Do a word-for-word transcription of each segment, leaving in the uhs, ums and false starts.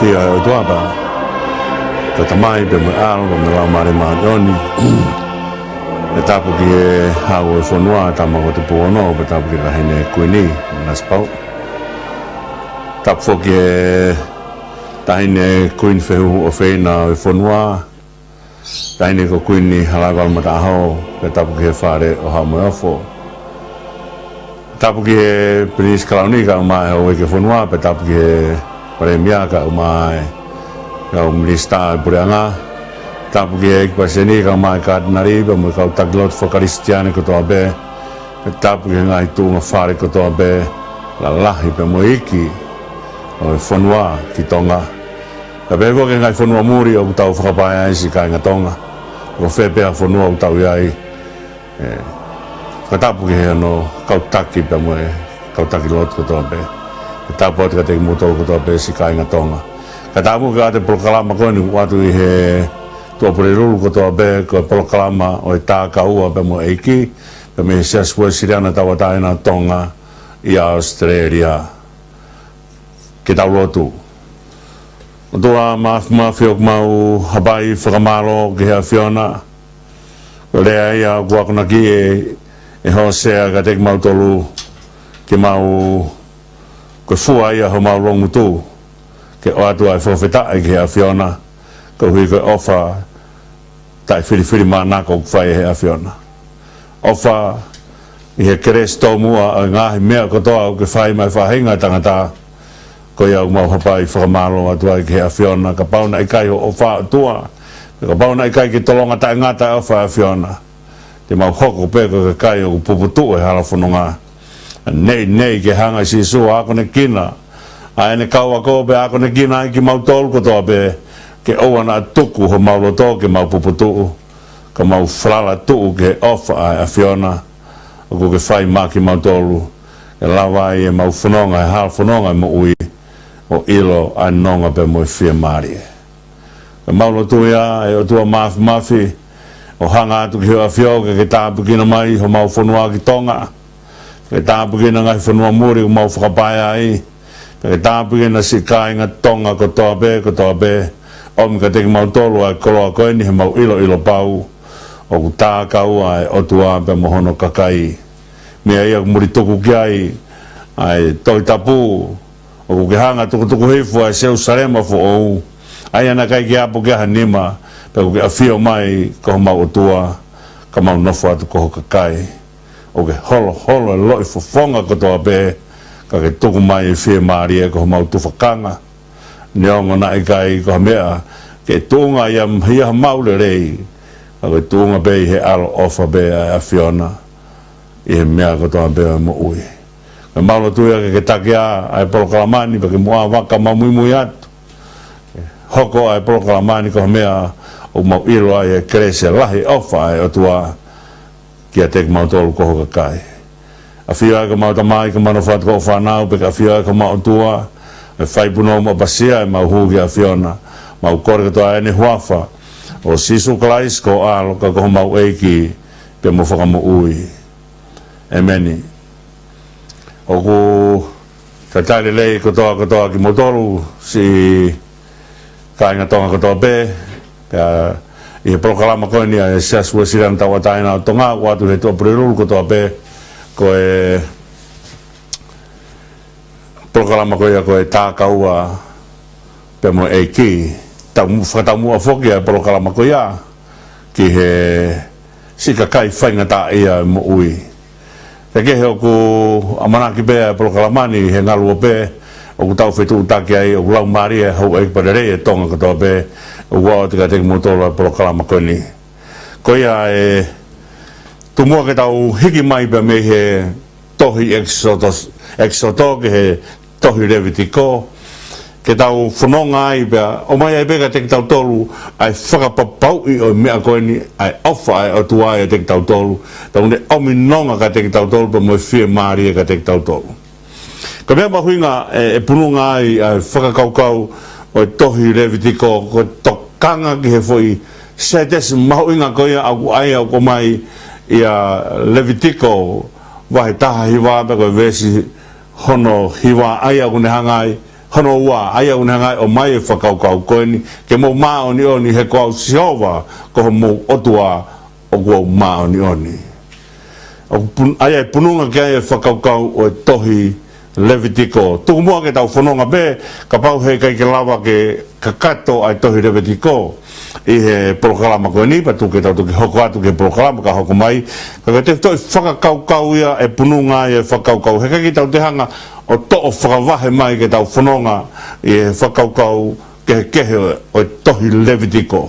ʻIa ʻOtua pea, ko e Tamai pea mo e ʻAlo pea mo e Laumālie Māʻoniʻoni. Pea tapu ki he hau ʻo e fonua, tama ko Tupou Ono, pea tapu ki he Taʻahine Kuini Nanasipauʻu. Tapu foki ki he Taʻahine Kuini Fehuhu ʻOfeina ʻo e fonua, Taʻahine ko Kuini Halaevalu Mataʻaho, pea tapu ki he Fale ʻo Haʻa Moheofo. Tapu ki he Pilinisi Kalauni kae ʻumaʻā e Houʻeiki ʻo e fonua, pea tapu ki he Palēmia kae ʻumaʻā e kau Minisitā ʻo e Puleʻanga. Tapu ki he ʻEiki Palesiteni kae ʻumaʻā e Katinali, pea mo e kau taki lotu fakakalisitiane kotoa pē. Pea tapu ki he ngaahi tuʻunga fale kotoa pē, lalahi pea mo iiki ʻo e fonua ki Tonga. Pea pehē foki ki he ngaahi fonua muli ʻoku tau fakapaea ai siʻi kāinga Tonga. Ko fē pē ha fonua ʻoku tau ʻi ai, ē, fakatapu ki he hono kau taki pea mo e kau taki lotu kotoa pē. Pea tapu atu kiate kimoutolu kotoa pē siʻi kāinga Tonga. Kae tapu ki he polokalama ko eni ʻoku ʻoatu ʻi he Tuʻapulelulu kotoa pē, ko e polokalama ʻo e Takaua pea mo e ʻEiki, pea mei he Siasi Uēsiliana Tauʻatāina ʻo Tonga ʻi ʻAositelēlia. Ke tau lotu. ʻOtua Māfimafi, ʻoku mau hapai fakamālō ki he ʻAfiona. Ko e lea ia ʻoku akonaki ʻe, ʻe Hōsea kiate kimautolu, ke mau, ko e fua ia homau loungutu, ke ʻoatu ʻa e fakafetaʻi ki he ʻAfiona, koeʻuhi ko e ʻofa taʻefilifilimānako ʻoku fai ʻe he ʻAfiona. ʻOfa ʻi he kelesi tomuʻa ʻo e ngaahi meʻa kotoa ʻoku ke fai maʻa e faʻahinga ʻo e tangata. Ko ia ʻoku mau hapai fakamālō atu ai ki he ʻAfiona, kapau naʻe ʻikai hoʻo ʻofa, ʻOtua, kapau naʻe ʻikai ke tolonga taʻengata e ʻofa ʻa e ʻAfiona, te mau hoko pē ko e kakai ʻoku puputuʻu he hala fononga. Neʻineʻi ke hanga ʻe Sīsū ʻo akonekina ʻa ʻene kau ako pea akonekina ai kimautolu kotoa pē, ke ʻoua naʻa tuku homau loto ke mau puputuʻu, ka mau falala tuʻu ki he ʻofa ʻa e ʻAfiona ʻoku ke fai maʻa kimautolu, ke lava ai ʻemau fononga he hala fononga ʻo e moʻui, ʻo ʻilo ʻa e nonga pea mo e fiemālie. Ko ʻemau lotu ia, ʻe ʻOtua Māfimafi, ʻo hanga atu ki hoʻo ʻAfio ke ke tāpuekina mai homau fonua ki Tonga. Ke tāpuekina e ngaahi fonua muli ʻoku mau fakapaea ai. Ke tāpuekina siʻi kāinga Tonga kotoa pē, kotoa pē. ʻOmi kiate kimautolu ʻa e koloa ko eni heʻemau ʻiloʻilo pau ʻoku takaua ʻa e ʻOtua pea mo hono kakai. Meʻa ia ʻoku mulituku ki ai ʻa e Tohi Tapu, ʻoku ke hanga ʻo tukutuku hifo ʻa e Selūsalema foʻou, ʻa ia naʻe ʻikai ke apo ki ai ha nima, pea ʻoku ke ʻafio mai ko homau ʻOtua, ka mau nofo atu ko ho kakai. ʻOku ke holoholo e loʻi fofonga kotoa pē, ka ke tuku mai e fiemālie ko homau tufakanga. Neongo naʻe ʻikai ko ha meʻa ke tuʻunga ia, ia hamau lelei, ka ko e tuʻunga pē ʻi he ʻaloʻofa pē ʻa e ʻAfiona ʻi he meʻa kotoa pē ʻo e moʻui. Ko ʻemau lotu ia ke ke takiʻa ʻa e polokalama ni pea ke muʻa vaka mau muimui atu. Hoko ʻa e polokalama ni ko ha meʻa ʻoku mau ʻilo ai e kelesi lahi ʻofa ʻa e ʻOtua kiate kimautolu ko ho kakai. ʻAfio ai ko homau Tamai, ka mau nofo atu ko hoʻo fānau, pea ke ʻafio ai ko homau ʻOtua, ʻe fai punou mo ʻapasia ʻemau hū ki he ʻAfiona. Mau kole kotoa ʻi heʻene huafa, ʻo Sīsū Kalaisi ko ho ʻAlo ka ko homau ʻEiki pea mo Fakamoʻui. ʻEmeni. ʻOku talitali lelei kotoa kotoa kimoutolu siʻi kāinga Tonga kotoa pē, pea ʻi he polokalama ko eni ʻa e Siasi Uēsiliana Tauʻatāina ʻo Tonga, ʻoatu he Tuʻapulelulu kotoa pē, ko e polokalama ko ia ko e Takaua pea mo e ʻEiki. Tau fakataumuʻa foki ʻa e polokalama ko ia ki he siʻi kakai faingataʻaʻia ʻo e moʻui. Pea kehe ʻoku ʻamanaki pē ʻa e polokalama ni he ngaluope ʻoku tau fetuʻutaki ai, ʻoku laumālie ʻa e houʻeiki pea lelei ʻa Tonga kotoa pē, ʻoku ʻoatu kiate kimoutolu ʻa e polokalama ko eni. Ko ia ʻe tomuʻa ke tau hiki mai pea mei he tohi ʻEkisoto, ʻEkisoto ki he tohi Levitiko, ke tau fononga ai pea ʻomai ai pē kiate kitautolu ʻa e fakapapauʻi ʻo e meʻa ko eni, ʻa e ʻofa ʻa e ʻOtua ʻiate kitautolu, tau ne ʻomi nonga kiate kitautolu pea mo e fiemālie kiate kitautolu. Ko e meʻa mahuʻinga ʻe, ʻe pununga ai ʻa e fakakaukau ʻo e tohi Levitiko, ko e tokanga ki he foʻi sētesi mahuʻinga ko ia ʻoku ʻai, ʻoku ʻomai ʻia Levitiko vahe taha hiva pea ko e veesi hono hiva, ʻa ia ʻoku ne hanga ai, Hono ua, ʻa ia ʻoku ne hanga ʻo ʻomai e fakakaukau ko eni, ke mou māʻoniʻoni he ko au Sihova, ko homou ʻOtua, ʻoku ou māʻoniʻoni. ʻOku pun-, ʻa ia ʻe pununga ki ai e fakakaukau ʻo e tohi Levitiko. Tuku muʻa ke tau fononga pē, kapau heʻikai ke lava ke kakato ʻa e tohi Levitiko ʻi he polokalama ko eni, pea tuku ke tau toki hoko atu ki he polokalama ka hoko mai. Ka ko e tefitoʻi fakakaukau ia ʻe pununga ai e fakakaukau. Heʻikai ke tau toe hanga ʻo toʻo fakavahe mai ke tau fononga ʻi he fakakaukau kehekehe ʻo, ʻo e tohi Levitiko.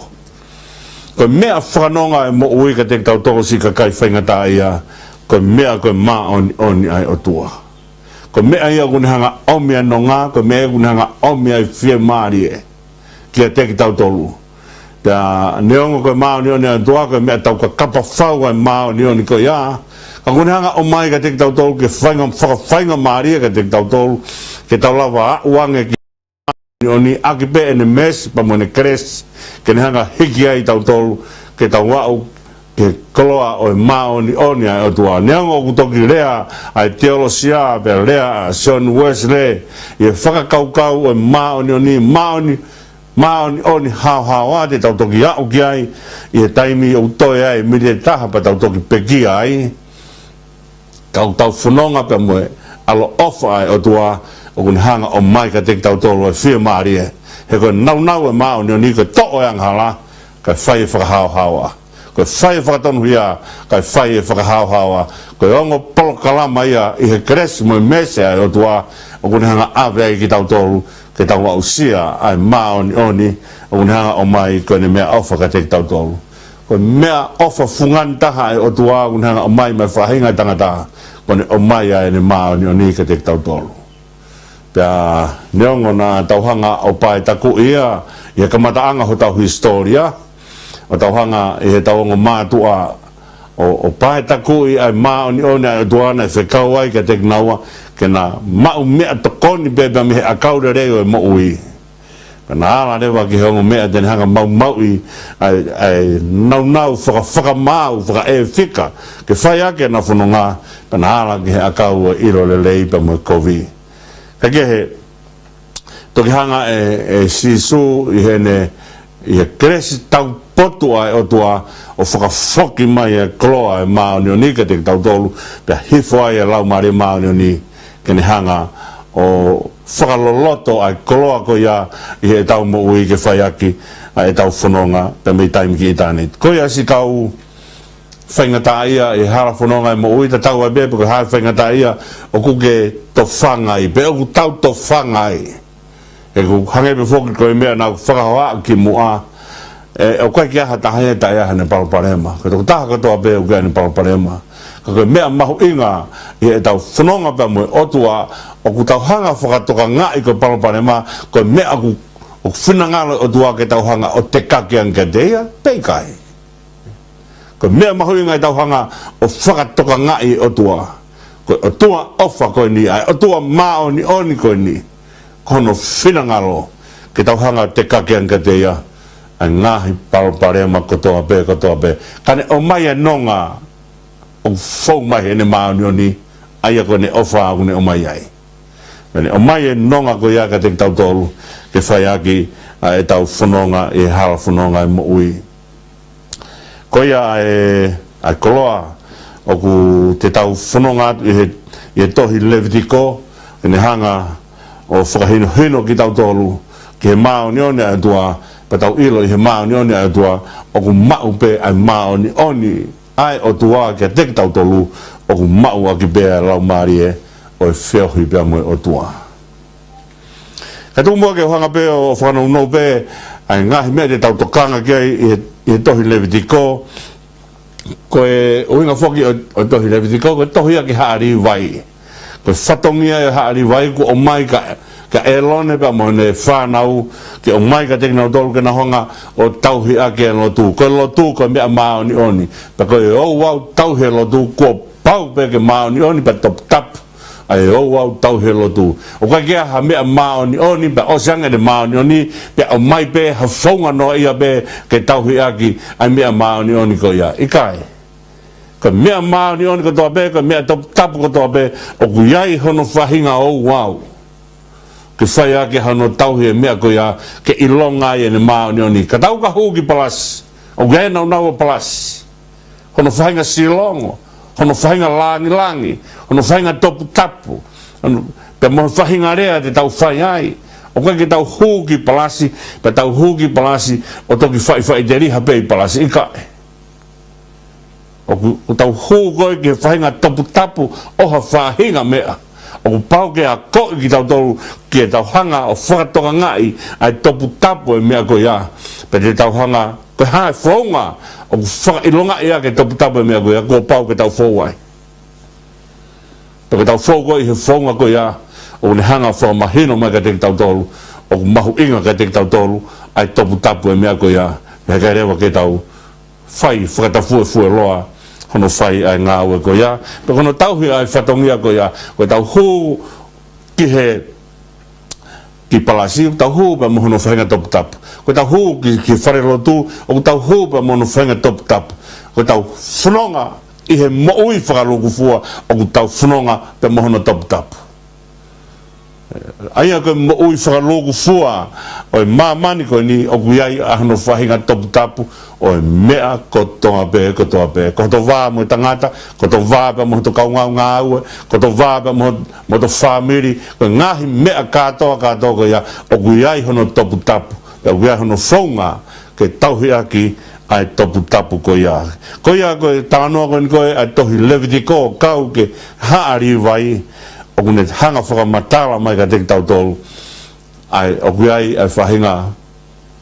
Ko e meʻa fakanonga e moʻui kiate kitautolu siʻi kakai faingataʻaʻia, ko e meʻa ko e māʻoniʻoni ʻa e ʻOtua. Ko e meʻa ia ʻoku ne hanga ʻomi ʻa e nonga, ko e meʻa ia ʻoku ne hanga ʻomi ʻa e fiemālie kiate kitautolu. Pea neongo ko e māʻoniʻoni ʻa e ʻOtua, ko e meʻa tau kakapa fau ʻa e māʻoniʻoni ko ia, ka ʻoku ne hanga ʻomai kiate kitautolu ke fainga, fakafaingamālie kiate kitautolu, ke tau lava aʻu ange ki māʻoniʻoni ʻaki pē ʻene meesi pea mo ʻene kelesi, ke ne hanga hiki ai tautolu, ke tau aʻu ki he koloa ʻo e māʻoniʻoni ʻa e ʻOtua. Neongo ʻoku toki lea ʻa e teolosia, pea lea ʻa Sione Uesile, ʻi he fakakaukau ʻo e māʻoniʻoni, māʻoni, māʻoniʻoni haohaoa te tau toki aʻu ki ai, ʻi he taimi ʻoku toe ai, mili e taha pea tau toki pekia ai. Ka ʻoku tau fononga pea mo e ʻaloʻofa ʻa e ʻOtua ʻoku ne hanga ʻomai kiate kitautolu e fiemālie. He ko e nāunau e māʻoniʻoni ko e toʻo e angahala, kae fai e fakahaohaoa. Ko e fai e fakatonuhia, kae fai e fakahaohaoa. Ko e ongo polokalama ia ʻi he kelesi mo e meesi ʻa e ʻOtua ʻoku ne hanga ʻave ai kitautolu, ke tau aʻusia ʻa e māʻoniʻoni ʻoku ne hanga ʻomai ko ʻene meʻaʻofa kiate kitautolu. Ko e meʻaʻofa fungani taha ʻa e ʻOtua ʻoku ne hanga ʻomai mei he faʻahinga ʻo e tangata, ko ʻene ʻomai ʻa ʻene māʻoniʻoni kiate kitautolu. Pea neongo naʻa tau hanga ʻo paetakuʻi ia ʻi he kamataʻanga hotau hisitōlia, ʻo tau hanga ʻi heʻetau ongo mātuʻa ʻo, ʻo paetakuʻi ʻa e māʻoniʻoni ʻa e ʻOtua naʻe fekau ai kiate kinaua, ke na maʻu meʻatokoni pē pea mei he ʻakau lelei ʻo e moʻui. Ka na ala leva ki he ongo meʻa te ne hanga maumauʻi ʻa e, ʻa e nāunau faka-, fakamaau, fakaʻefika, ke fai ʻaki ʻena fononga, pea na ala ki he ʻakau ʻo e ʻilo lelei pea mo e kovi. Ka kehe, toki hanga ʻe, ʻe Sīsū ʻi heʻene, ʻi he kelesi taupotu ʻa e ʻOtua ʻo fakafoki mai e koloa ʻo e māʻoniʻoni kiate kitautolu, pea hifo ai e Laumālie Māʻoniʻoni ke ne hanga ʻo fakaloloto ʻa e koloa ko ia ʻi heʻetau moʻui ke fai ʻaki ʻa ʻetau fononga pea mei taimi ki ʻitāniti. Ko ia siʻi kau faingataʻaʻia ʻi he hala fononga ʻo e moʻui, tatau ai pē pe ko e hā e faingataʻaʻia ʻoku ke tofanga ai, pe ʻoku tau tofanga ai. He ʻoku hangē pē foki ko e meʻa naʻa ku fakahoa kimuʻa, ē, ʻoku ʻikai ke ʻi ai ha taha ia ʻe taʻe ʻi ai haʻane palopalema. Ko e tokotaha kotoa pē ʻoku ʻi ai ʻene palopalema. Ka ko e meʻa mahuʻinga ʻi heʻetau fononga pea mo e ʻOtua, ʻoku tau hanga ʻo fakatokangaʻi ko e palopalema ko e meʻa ʻoku, ʻoku finangalo e ʻOtua ke tau hanga ʻo tekaki ange kiate ia, pe ʻikai. Ko e meʻa mahuʻinga ʻetau hanga ʻo fakatokangaʻi e ʻOtua. Ko e ʻOtua ʻofa ko eni, ʻa e ʻOtua māʻoniʻoni ko eni, ko hono finangalo ke tau hanga ʻo tekaki ange kiate ia ʻa e ngaahi palopalema kotoa pē, kotoa pē. Ka ne ʻomai e nonga ʻoku fou mai heʻene māʻoniʻoni, ʻa ia ko ʻene ʻofa ʻoku ne ʻomai ai. Pea ne ʻomai e nonga ko ia kiate kitautolu, ke fai ʻaki ʻa ʻetau fononga ʻi he hala fononga ʻo e moʻui. Ko ia ʻa e, ʻa e koloa ʻoku te tau fononga atu ʻi he, ʻi he tohi Levitiko, ke ne hanga ʻo fakahinohino kitautolu ki he māʻoniʻoni ʻa e ʻOtua, pea tau ʻilo ʻi he māʻoniʻoni ʻa e ʻOtua, ʻoku maʻu pē ʻa e māʻoniʻoni ʻa e ʻOtua kiate kitautolu, ʻoku maʻu ʻaki pē ʻa e laumālie ʻo e feohi pea mo e ʻOtua. Ka tuku muʻa ke u hanga pē ʻo fakanounou pē ʻa e ngaahi meʻa te tau tokanga ki ai ʻi he, ʻi he tohi Levitiko. Ko e ʻuhinga foki ʻo, ʻo e tohi Levitiko, ko e tohi ia ki Haʻa Līvai. Ko e fatongia ʻo Haʻa Līvai kuo ʻomai kia, kia ʻĒlone pea mo ʻene fānau, ke ʻomai kiate kinautolu ke nau hanga ʻo tauhi ʻaki e lotu. Ko e lotu ko e meʻa māʻoniʻoni. Pea ko e ouau tauhi e lotu, kuo pau pē ke māʻoniʻoni pea toputapu ʻa e ouau tauhi e lotu. ʻOku ʻikai ke ʻi ai ha meʻa māʻoniʻoni pea ʻosi ange ʻene māʻoniʻoni, pea ʻomai pē ha founga noaʻia pē ke tauhi ʻaki ʻa e meʻa māʻoniʻoni ko ia. ʻIkai. Ko e meʻa māʻoniʻoni kotoa pē, ko e meʻa toputapu kotoa pē, ʻoku ʻi ai hono faʻahinga ouau. ke fai ʻaki hono tauhi e meʻa ko ia ke ʻilonga ai ʻene māʻoniʻoni. Ka tau ka hū ki palasi, ʻoku ʻi ai e nāunau ʻo palasi, hono faʻahinga silongo, hono faʻahinga langilangi, hono faʻahinga toputapu, hono, pea mo e faʻahinga lea te tau fai ai. ʻOku ʻikai ke tau hū ki palasi, pea tau hū ki palasi ʻo toki faʻifaʻiteliha pē ʻi palasi, ʻikai. ʻOku, ʻoku tau hū ko ē ki he faʻahinga toputapu ʻo ha faʻahinga meʻa. ʻOku pau ke akoʻi kitautolu ke tau hanga ʻo fakatokangaʻi ʻa e toputapu e meʻa ko ia. Pea te tau hanga, ko e hā e founga ʻoku fakaʻilongaʻi ʻaki e toputapu e meʻa ko ia, kuo pau ke tau fou ai. Pea ke tau fou ko ē ʻi he founga ko ia, ʻoku ne hanga fakamahino mai kiate kitautolu ʻoku mahuʻinga kiate kitautolu ʻa e toputapu e meʻa ko ia. Pea ʻikai leva ke tau fai fakatafuefueloa hono fai ʻa e ngāue ko ia, pea ko hono tauhi ʻa e fatongia ko ia. Ko ʻetau hū ki he, ki palasi, ʻoku tau hū pea mo hono faʻahinga toputapu. Ko ʻetau hū ki, ki falelotu, ʻoku tau hū pea mo hono faʻahinga toputapu. Ko ʻetau fononga ʻi he moʻui fakalūkufua, ʻoku tau fononga pea mo hono toputapu. ʻA ia ko e moʻui fakalūkufua ʻo e māmani ko eni, ʻoku ʻi ai ʻa hono faʻahinga toputapu ʻo e meʻa kotoa pē, kotoa pē. Ko hoto vā mo e tangata, ko hoto vā pea mo hoto kaungāngāue, ko hoto vā pea mo, mo hoto fāmili, ko e ngaahi meʻa kātoa, kātoa ko ia, ʻoku ʻi ai hono toputapu, pea ʻoku ʻi ai hono founga ke tauhi ʻaki ʻa e toputapu ko ia. Ko ia ko e talanoa ko eni ko ē ʻa e tohi Levitiko kau ki he Haʻa Līvai, ʻoku ne hanga fakamatala mai kiate kitautolu ʻa e, ʻoku ʻi ai ʻa e faʻahinga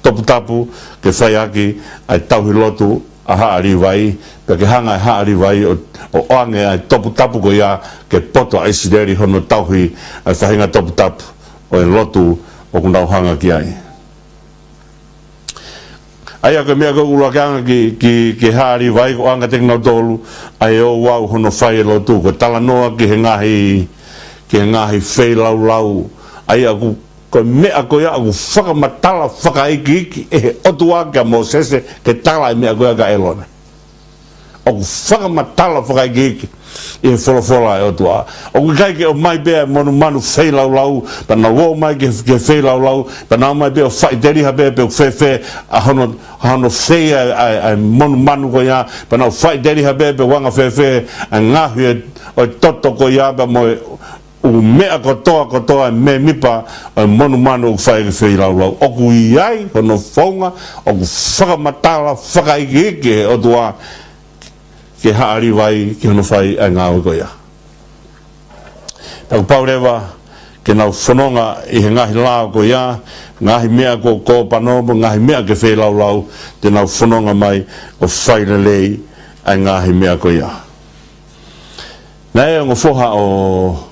toputapu ke fai ʻaki ʻa e tauhi lotu ʻa Haʻa Līvai, pea ke hanga ʻe Haʻa Līvai ʻo, ʻo ʻoange ʻa e toputapu ko ia ki he poto ʻa ʻIsileli, hono tauhi ʻa e faʻahinga toputapu ʻo e lotu ʻoku nau hanga ki ai. ʻA ia ko e meʻa ko e ʻuluaki anga ki, ki, ki he Haʻa Līvai, ko e anga kiate kinautolu ʻa e ouau hono fai e lotu, ko e talanoa ki he ngaahi, ki he ngaahi feilaulau. ʻA ia ʻoku, ko e meʻa ko ia ʻoku fakamatala fakaikiiki ʻe he ʻOtua kia Mōsese ke tala e meʻa ko ia kia ʻĒlone. ʻOku fakamatala fakaikiiki ʻi he folofola ʻa e ʻOtua. ʻOku ʻikai ke ʻomai pē ʻa e monumanu feilaulau, pea nau ō mai ki he, ki he feilaulau, pea nau ō mai pē ʻo faʻiteliha pē pe ʻoku fēfē ʻa hono, ʻa hono fei ʻa e, ʻa e, ʻa e monumanu ko ia, pea nau faʻiteliha pē pe ʻoku anga fēfē ʻa e ngaohi ʻo e, ʻo e toto ko ia, pea mo e ʻū meʻa kotoa, kotoa e mēmipa ʻo e monumanu ʻoku fai ʻaki e feilaulau. ʻOku ʻi ai hono founga, ʻoku fakamatala fakaikiiki ʻe he ʻOtua ki he Haʻa Līvai ki hono fai ʻa e ngāue ko ia. Pea ʻoku pau leva ke nau fononga ʻi he ngaahi lao ko ia, ngaahi meʻa ko e kōpano, mo e ngaahi meʻa ke feilaulau, te nau fononga mai ʻo fai lelei ʻa e ngaahi meʻa ko ia. Naʻe ongo foha ʻo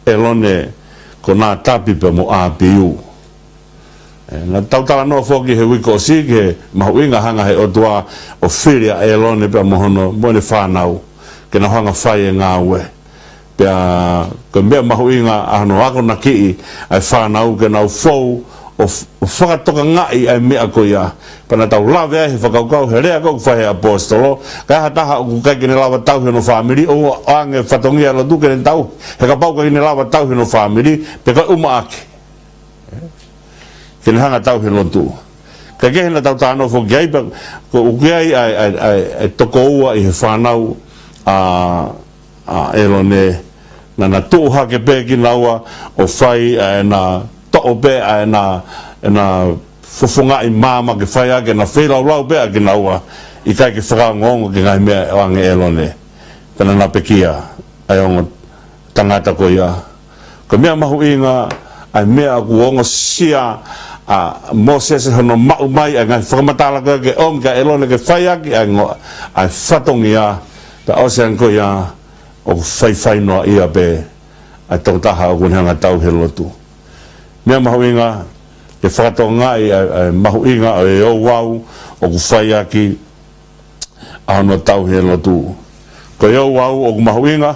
ʻĒlone ko Nātapi pea mo ʻApiu. ʻE, naʻa tau talanoa foki he uike kuo ʻosi ki he mahuʻinga hanga ʻe he ʻOtua ʻo fili ʻa ʻĒlone pea mo hono, mo ʻene fānau, ke nau hanga fai e ngāue. Pea ko e meʻa mahuʻinga ʻa hono akonakiʻi ʻa e fānau ke nau fou ʻo f-, ʻo fakatokangaʻi ʻa e meʻa ko ia. Pea naʻa tau lave ai he fakakaukau he lea ko ē ʻoku fai ʻe he ʻaposetolo, ka ai ha taha ʻoku ʻikai ke ne lava tauhi hono fāmili, ʻoange fatongia lotu ke ne tauhi. He kapau ʻoku ʻikai ke ne lava tauhi hono fāmili, pea ko e ʻumaʻā ke, ke ne hanga tauhi lotu. Kae kehe naʻa tau talanoa foki ai pea, ko ʻoku ʻi ai ʻa e, ʻa e, ʻa e, ʻa e toko ua ʻi he fānau ʻa, ʻa ʻĒlone, naʻa na tuʻu hake pē kinaua ʻo fai ʻa ʻena toʻo pē ʻa ʻena, ʻena fofongaʻi maama ke fai ʻaki ʻena feilaulau pē ʻa kinaua, ʻikai ke fakaongoongo ki he ngaahi meʻa ʻoange ʻe ʻĒlone. Pea naʻa na pekia ʻa e ongo tangata ko ia. Ko e meʻa mahuʻinga ʻa e meʻa ʻoku ongosia ʻa Mōsese hono maʻu mai ʻa e ngaahi fakamatala ko ē ke ʻomi kia ʻĒlone ke fai ʻaki ʻa e ngo-, ʻa e fatongia, pea ʻosi ange ko ia ʻoku faifai noaʻia pē ʻa e tokotaha ʻoku ne hanga tauhi e lotu. Meʻa mahuʻinga ke fakatokangaʻi ʻa e, ʻa e mahuʻinga ʻo e ouau ʻoku fai ʻaki ʻa hono tauhi e lotu. Ko e ouau ʻoku mahuʻinga,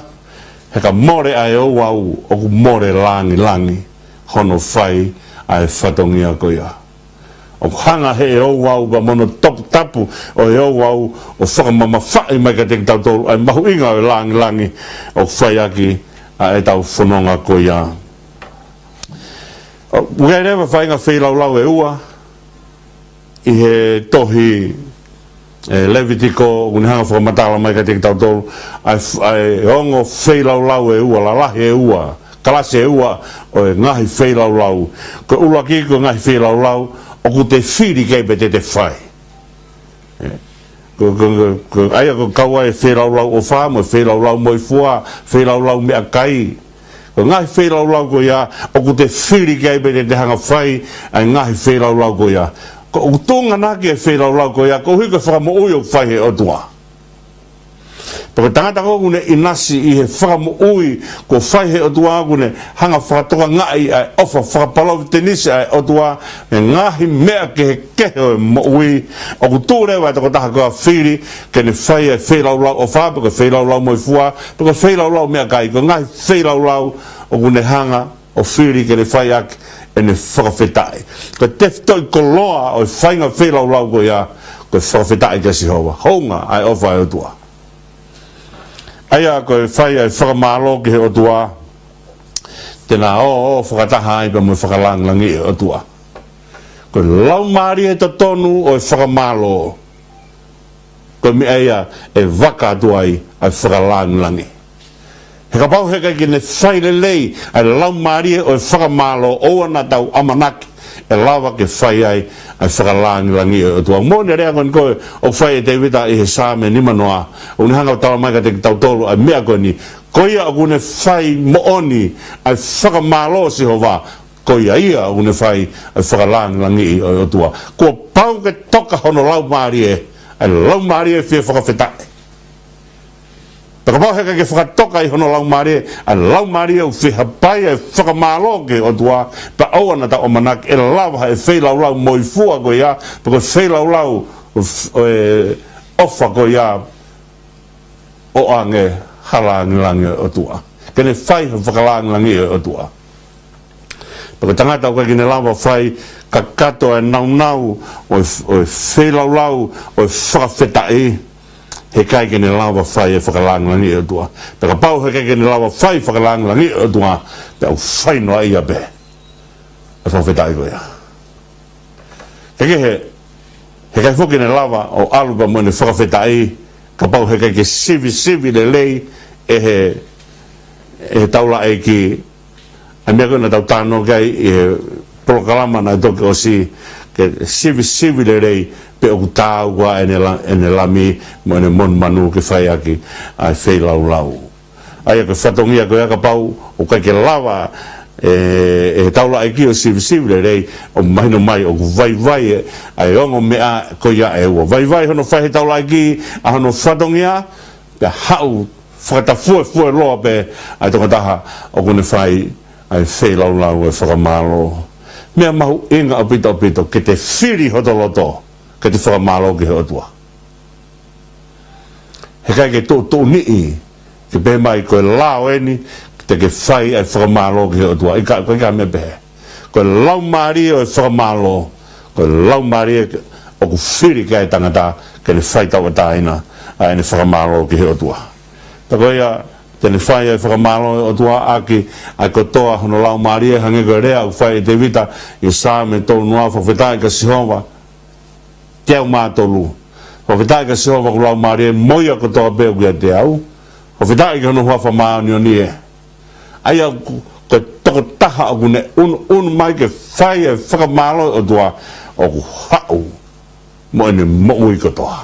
he ka mole ʻa e ouau ʻoku mole langilangi hono fai ʻa e fatongia ko ia. ʻOku hanga ʻe he ouau pea mo hono toputapu ʻo e ouau ʻo fakamamafaʻi mai kiate kitautolu ʻa e mahuʻinga ʻo e langilangi ʻoku fai ʻaki ʻa ʻetau fononga ko ia. ʻOku ʻi ai leva faʻahinga feilaulau ʻe ua ʻi he tohi ʻe Levitiko, ʻoku ne hanga fakamatala mai kiate kitautolu ʻa e f-, ʻa e ongo feilaulau ʻe ua, lalahi ʻe ua, kalasi ʻe ua ʻo e ngaahi feilaulau. Ko e ʻuluaki, ko e ngaahi feilaulau ʻoku te fili ki ai pea te te fai. Ē, ko, ko, ko, ko, ʻa ia ʻoku kau ai e feilaulau ʻofa, mo e feilaulau moifua, feilaulau meʻakai. Ko e ngaahi feilaulau ko ia ʻoku te fili ki ai pea te te hanga fai ʻa e ngaahi feilaulau ko ia. Ko e tuʻunga naʻa ke feilaulau ko ia, koeʻuhi ko e fakamoʻui ʻoku fai he ʻOtua. Pea ko e tangata ko ē ʻoku ne ʻinasi ʻi he fakamoʻui kuo fai he ʻOtua, ʻoku ne hanga fakatokangaʻi ʻa e ʻofa fakapalōvetenisi ʻa e ʻOtua, ʻi he ngaahi meʻa kehekehe ʻo e moʻui, ʻoku tuʻu leva e tokotaha ko ia ʻo fili ke ne fai e feilaulau ʻofa, pe ko e feilaulau moifua, pe ko e feilaulau meʻakai, ko e ngaahi feilaulau ʻoku ne hanga ʻo fili ke ne fai ʻaki ʻene fakafetaʻi. Ko e tefitoʻi koloa ʻo e faʻahinga feilaulau ko ia, ko e fakafetaʻi kia Sihova. Hounga ʻa e ʻofa ʻa e ʻOtua. ʻA ia ko e fai ʻa e fakamālō ki he ʻOtua, te na ō, ō fakataha ai pea mo e fakalāngilangiʻi ʻo e ʻOtua. Ko e laumālie totonu ʻo e fakamālō, ko e meʻa ia ʻe vaka atu ai ʻa e fakalāngilangi. He kapau he ʻikai ke ne fai lelei ʻa e laumālie ʻo e fakamālō, ʻoua naʻa tau ʻamanaki ʻe lava ke fai ai ʻa e fakalāngilangi ʻo e ʻOtua. Moʻoni e lea ko eni ko ē ʻoku fai ʻe Tēvita ʻi he Saame nimanoa, ʻoku ne hanga ʻo tala mai kiate kitautolu ʻa e meʻa ko eni. Ko ia ʻoku ne fai moʻoni ʻa e fakamālō ʻo Sihova, ko ia ia ʻoku ne fai ʻa e fakalāngilangiʻi ʻo e ʻOtua. Kuo pau ke toka hono laumālie, ʻa e laumālie fie fakafetaʻi. Pea kapau he ʻikai ke fakatoka ʻi hono laumālie ʻa e laumālie ʻoku fie hapai ʻa e fakamālō ki he ʻOtua, pea ʻoua naʻa tau ʻamanaki ʻe lava ʻe he feilaulau moifua ko ia, pe ko e feilaulau ʻo f-, ʻo e ʻofa ko ia, ʻo ʻoange ha lāngilangi ʻo e ʻOtua, ke ne fai ha fakalāngilangi ʻo e ʻOtua. Pea ko e tangata ʻoku ʻikai ke ne lava fai kakato ʻa e naunau ʻo e f-, ʻo e feilaulau ʻo e fakafetaʻi, he ʻikai ke ne lava fai e fakalāngilangi ʻo e ʻOtua. Pea kapau he ʻikai ke ne lava fai fakalāngilangi ʻo e ʻOtua, pea ʻoku fai noa ia pē e fakafetaʻi ko ia. Kehekehe, he ʻikai foki ke ne lava ʻo ʻalu pea mo ʻene fakafetaʻi kapau he ʻikai ke sivisivi lelei ʻe he, ʻe he taulaʻeiki ʻa e meʻa ko ē naʻa tau talanoa ki ai ʻi he polokalama naʻe toki ʻosi, ke sivisivi lelei pe ʻoku taau ʻa ʻene la-, ʻene lami mo ʻene monumanu ke fai ʻaki ʻa e feilaulau. ʻA ia ko e fatongia ko ia, kapau ʻoku ʻikai ke lava ʻe, ʻe he taulaʻeiki ʻo sivisivi lelei, ʻoku mahino mai ʻoku vaivai ʻa e, ʻa e ongo meʻa ko ia ʻe ua. Vaivai hono fai he taulaʻeiki ʻa hono fatongia, pea haʻu fakatafuefueloa pē ʻa e tokotaha ʻoku ne fai ʻa e feilaulau ʻo e fakamālō. Meʻa mahuʻinga ʻaupito ʻaupito ke te fili hoto loto ke te fakamālō ki he ʻOtua. He ʻikai ke tuʻutuʻuni ke pehē mai ko e lao eni te ke fai ʻa e fakamālō ki he ʻOtua. ʻIkai, ʻikai ha meʻa pehē. Ko e laumālie ʻo e fakamālō, ko e laumālie ʻoku fili ki ai e tangata ke ne fai tauʻatāina ʻa ʻene fakamālō ki he ʻOtua. Pea ko ia te ne fai ʻa e fakamālō ʻa e ʻOtua ʻaki ʻa e kotoa hono laumālie, hangē ko e lea ʻoku fai ʻe Tēvita ʻi he Saame tolu noa, fakafetaʻi kia Sihova, teau mā tolu. Fakafetaʻi kia Sihova ʻoku laumālie mo ia kotoa pē ʻoku ʻiate au. Fakafetaʻi ki hono huafa māʻoniʻoni ē. ʻA ia ko, ko e tokotaha ʻoku ne ʻunuʻunu mai ke fai e fakamālō ʻOtua, ʻoku haʻu mo ʻene moʻui kotoa.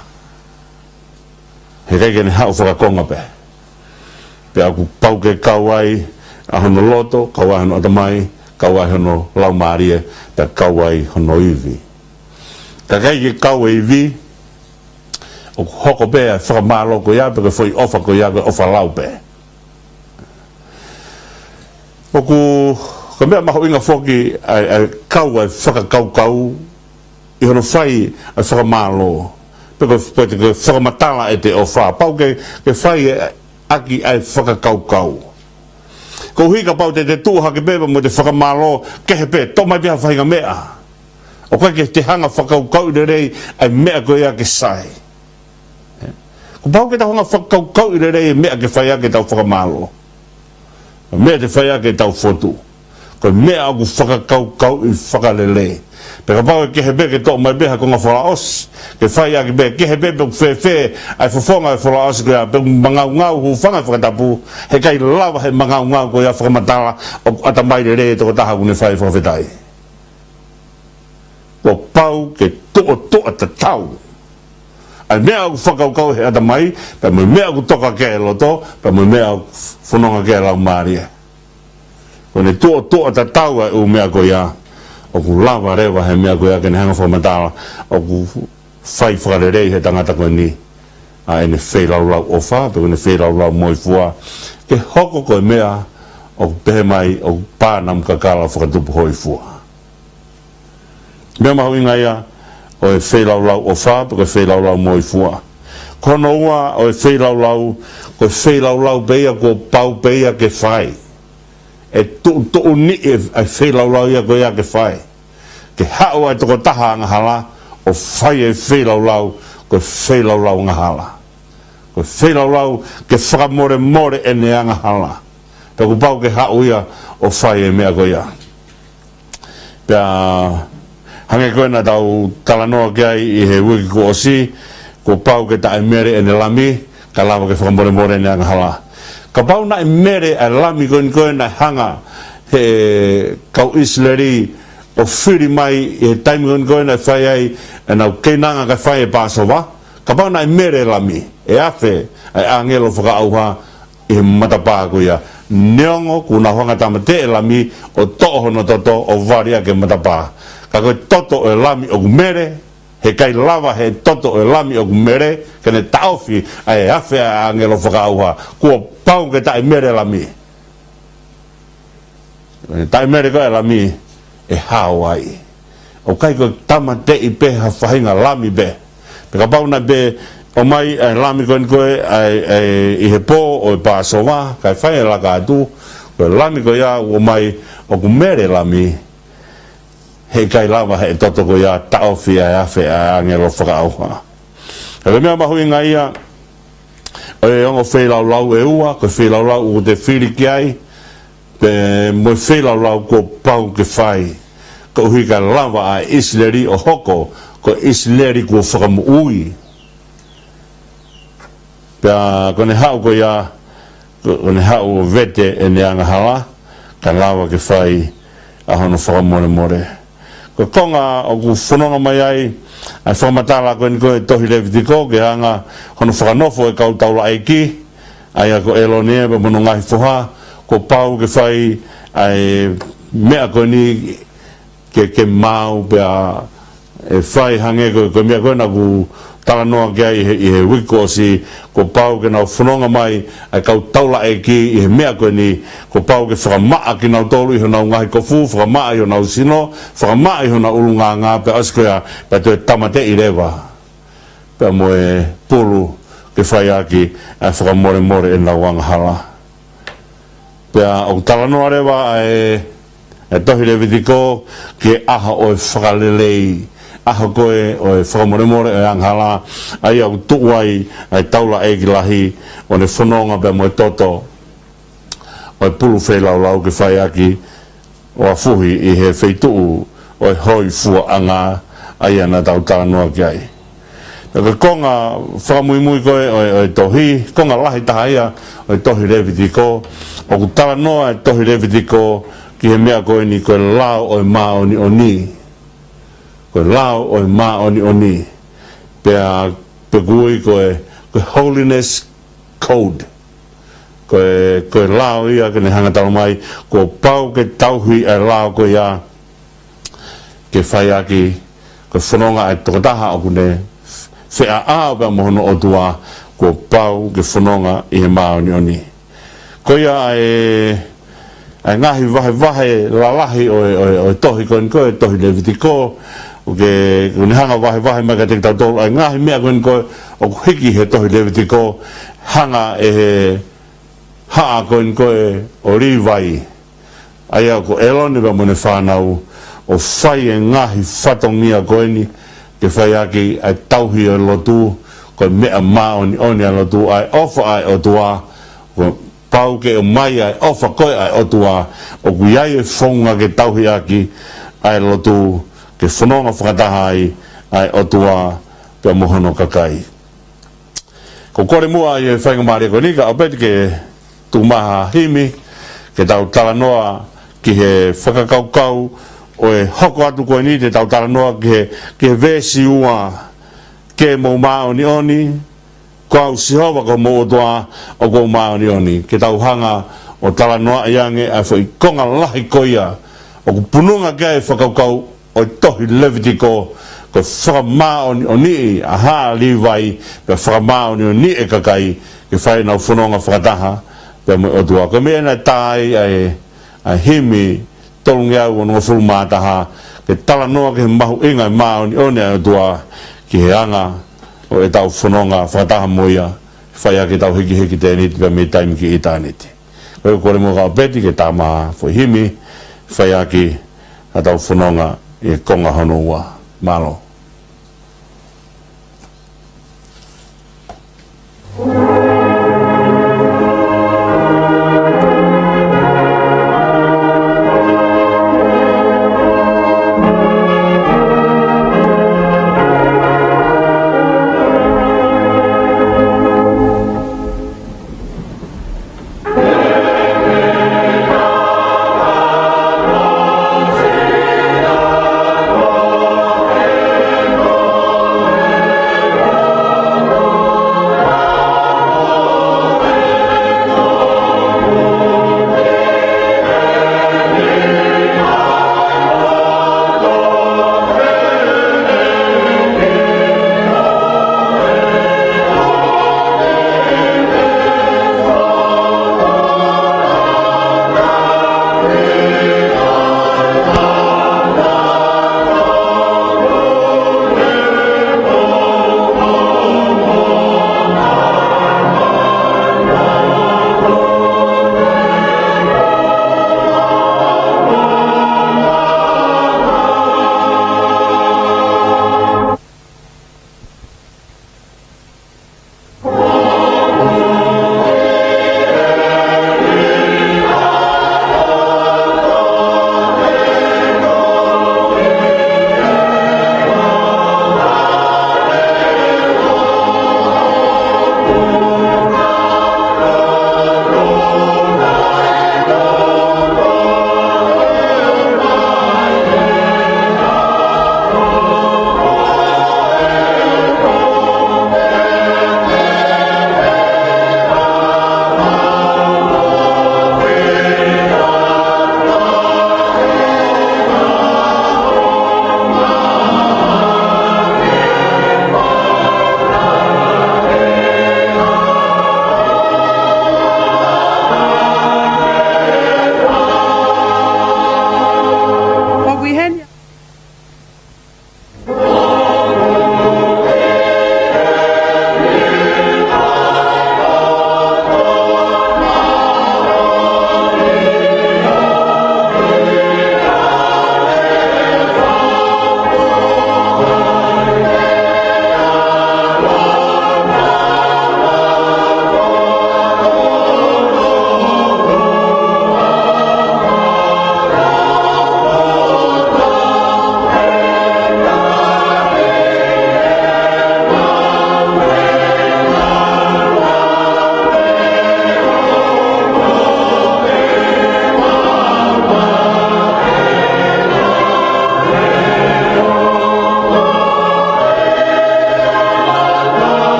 He ʻikai ke ne haʻu fakakonga pē. Pea ʻoku pau ke kau ai ʻa hono loto, kau ai hono ʻatamai, kau ai hono laumālie, pea kau ai hono ivi. Ka ʻikai ke kau e ivi, ʻoku hoko pē ʻa e fakamālō ko ia, pe ko e foʻi ʻofa ko ia, ko e ʻofa lau pē. ʻOku, ko e meʻa mahuʻinga foki ʻa e, ʻa e kau ʻa e fakakaukau ʻi hono fai ʻa e fakamālō. Pe ko, pe ko e fakamatala ʻete ʻofa. Pau ke, ke fai ʻaki ʻa e fakakaukau. Koeʻuhi kapau te te tuʻu hake pē pea mo te fakamālō kehe pē, toʻo mai pē ha faʻahinga meʻa, ʻoku ʻikai ke te hanga fakakaukauʻi lelei ʻa e meʻa ko ia ke sai. Kuo pau ke tau hanga fakakaukauʻi lelei e meʻa ke fai ʻaki ʻetau fakamālō, meʻa te fai ʻaki ʻetau fotu. Ko e meʻa ʻoku fakakaukauʻi fakalelei. Pea kapau ʻe kehe pē ke toʻo mai pē ha konga folaʻosi, ke fai ʻaki pē, kehe pē pe ʻoku fēfē ʻa e fofonga e folaʻosi ko ia, pe ʻoku mangaungau, hūfanga he fakatapu, heʻikai lava he mangaungau ko ia ʻo fakamatala ʻoku ʻatamai lelei e tokotaha ʻoku ne fai e fakafetaʻi. Kuo pau ke tuʻotuʻa tatau ʻa e meʻa ʻoku fakakaukauʻi he ʻatamai, pea mo e meʻa ʻoku toka ki ai e loto, pea mo e meʻa ʻoku fononga ki ai e laumālie. Ko ʻene tuʻotuʻa tatau ʻa e ʻū meʻa ko ia, ʻoku lava leva he meʻa ko ia ke ne hanga ʻo fakamatala ʻoku fai fakalelei he tangata ko eni ʻa ʻene feilaulau ʻofa, pe ko ʻene feilaulau moifua, ke hoko ko e meʻa ʻoku pehē mai ʻoku pā namu kakala ʻo fakatupu hōifua. Meʻa mahuʻinga ia ʻo e feilaulau ʻofa, pe ko e feilaulau moifua. Ko hono ua ʻo e feilaulau, ko e feilaulau pē ia kuo pau pē ia ke fai. ʻE tuʻutuʻuni e, e feilaulau ia ko ia ke fai. Ke haʻu ʻa e tokotaha angahala ʻo fai e feilaulau, ko e feilaulau angahala. Ko e feilaulau ke fakamolemole ʻene angahala. Pea kuo pau ke haʻu ia ʻo fai e meʻa ko ia. Pea hangē ko ē naʻa tau talanoa ki ai ʻi he uike kuo ʻosi, kuo pau ke taʻemele ʻene lami, kae lava ke fakamolemole ʻene angahala. Kapau naʻe mele ʻa e lami ko eni ko ē naʻe hanga he kau ʻIsileli ʻo fili mai ʻi he taimi ko eni ko ē naʻe fai ai ʻenau keinanga kae fai e Pāsova, kapau naʻe mele e lami, ʻe afe ʻa e ʻāngelo fakaʻauha ʻi he matapā ko ia. Neongo kuo nau hanga ʻo tāmateʻi e lami ʻo toʻo hono toto ʻo vali ʻaki e matapā. Ka ko e toto ʻo e lami ʻoku mele, heʻikai lava he toto ʻo e lami ʻoku mele ke ne taʻofi ʻa e afe ʻa e ʻāngelo fakaʻauha. Kuo pau ke taʻemele e lami. Taʻemele ko ē e lami, ʻe hao ai. ʻOku ʻikai ko e tāmateʻi pē ha faʻahinga lami pē. Pea kapau naʻe pē ʻomai ʻa e lami ko eni ko ē ʻa e, ʻa e, ʻi he pō ʻo e Pāsova, kae fai e laka atu, ko e lami ko ia ʻoku ʻomai ʻoku mele e lami, heʻikai lava he toto ko ia taʻofi ʻa e afe ʻa e ʻāngelo fakaʻauha. Ka ko e meʻa mahuʻinga ia ʻo e ongo feilaulau ʻe ua, ko e feilaulau ʻoku te fili ki ai, pea mo e feilaulau kuo pau ke fai, koeʻuhi kae lava ʻa ʻIsileli ʻo hoko ko e ʻIsileli kuo fakamoʻui. Pea ko ʻene haʻu ko ia, ko, ko ʻene haʻu ʻo vete ʻene angahala, kae lava ke fai ʻa hono fakamolemole. Ko e konga ʻoku fononga mai ai ʻa e fakamatala ko eni ko ē tohi Levitiko, ki he anga hono fakanofo e kau taulaʻeiki, ʻa ia ko ʻĒlone pea mo hono ngaahi foha, kuo pau ke fai ʻa e meʻa ko eni ke, ke maau pea ʻe fai hangē ko, ko e meʻa ko ē naʻa ku talanoa ki ai ʻi he, ʻi he uike kuo ʻosi, kuo pau ke nau fononga mai ʻa e kau taulaʻeiki ʻi he meʻa ko eni, kuo pau ke fakamaʻa kinautolu ʻi honau ngaahi kofu, fakamaʻa ʻi honau sino, fakamaʻa ʻi honau ʻulungaanga, pea ʻosi ko ia, pea toe tāmateʻi leva pea mo e pulu ke fai ʻaki ʻa e fakamolemole ʻenau angahala. Pea ʻoku talanoa leva ʻa e, ʻa e tohi Levitiko ki he ʻaho ʻo e fakalelei, ʻaho ko ē ʻo e fakamolemole ʻo e angahala, ʻa ia ʻoku tuʻu ai ʻa e taulaʻeiki lahi ʻo ne fononga pea mo e toto ʻo e pulu feilaulau ke fai ʻaki ʻo afuhi ʻi he feituʻu ʻo e hōifuaʻanga, ʻa ia naʻa tau talanoa ki ai. Pea ko e konga fakamuimui ko ē ʻo e, ʻo e tohi, konga lahi taha ia ʻo e tohi Levitiko, ʻoku talanoa e tohi Levitiko ki he meʻa ko eni ko e lao ʻo e māʻoniʻoni. Ko e lao ʻo e māʻoniʻoni. Pea, pea ʻoku ui ko e, ko e holiness code. Ko e, ko e lao ia ke ne hanga ʻo talamai, kuo pau ke tauhi ʻa e lao ko ia ke fai ʻaki, ko e fononga ʻa e tokotaha ʻoku ne feʻaʻao pea mo hono ʻOtua, kuo pau ke fononga ʻi he māʻoniʻoni. Ko ia ʻa e, ʻa e ngaahi vahevahe lalahi ʻo e, ʻo e, ʻo e tohi ko eni ko ē, tohi Levitiko, ʻoku ke, ʻoku ne hanga ʻo vahevahe mai kiate kitautolu ʻa e ngaahi meʻa ko eni ko ē ʻoku hiki he tohi Levitiko, hanga ʻe he haʻa ko eni ko ē ʻo Līvai, ʻa ia ko ʻĒlone pea mo ʻene fānau, ʻo fai e ngaahi fatongia ko eni ke fai ʻaki ʻa e tauhi ʻo e lotu, ko e meʻa māʻoniʻoni ʻa e lotu, ʻa e ʻofa ʻa e ʻOtua, ko e pau ke ʻomai ʻa e ʻofa ko ē ʻa e ʻOtua, ʻoku ʻi ai e founga ke tauhi ʻaki ʻa e lotu, ke fononga fakataha ai ʻa e ʻOtua pea mo hono kakai. Ko e kole muʻa ʻi he faingamālie ko eni, Kaʻapeti, ke tuku mai ha himi, ke tau talanoa ki he fakakaukau ʻo e hoko atu ko eni, te tau talanoa ki he, ki he veesi ua, Ke mou māʻoniʻoni, ko au Sihova ko homou ʻOtua ʻoku ou māʻoniʻoni. Ke tau hanga ʻo talanoaʻi ange ʻa e foʻi konga lahi ko ia ʻoku pununga ki ai e fakakaukau ʻo e tohi Levitiko, ko e fakamāʻoniʻoniʻi ʻa haʻa Līvai, pea fakamāʻoniʻoniʻi e kakai, ke fai ʻenau fononga fakataha pea mo e ʻOtua. Ko e meʻa naʻe tā ai ʻa e, ʻa e himi tolungeau onongofulu mā taha, ke talanoa ki he mahuʻinga e māʻoniʻoni ʻa e ʻOtua ki he anga ʻo ʻetau fononga fakataha mo ia, fai ʻaki ʻetau hikihiki tēniti pea mei taimi ki ʻitāniti. Ko ia, kole muʻa Kaʻapeti ke tā mai ha foʻi himi, fai ʻaki ʻetau fononga ʻi he konga hono ua. Mālō.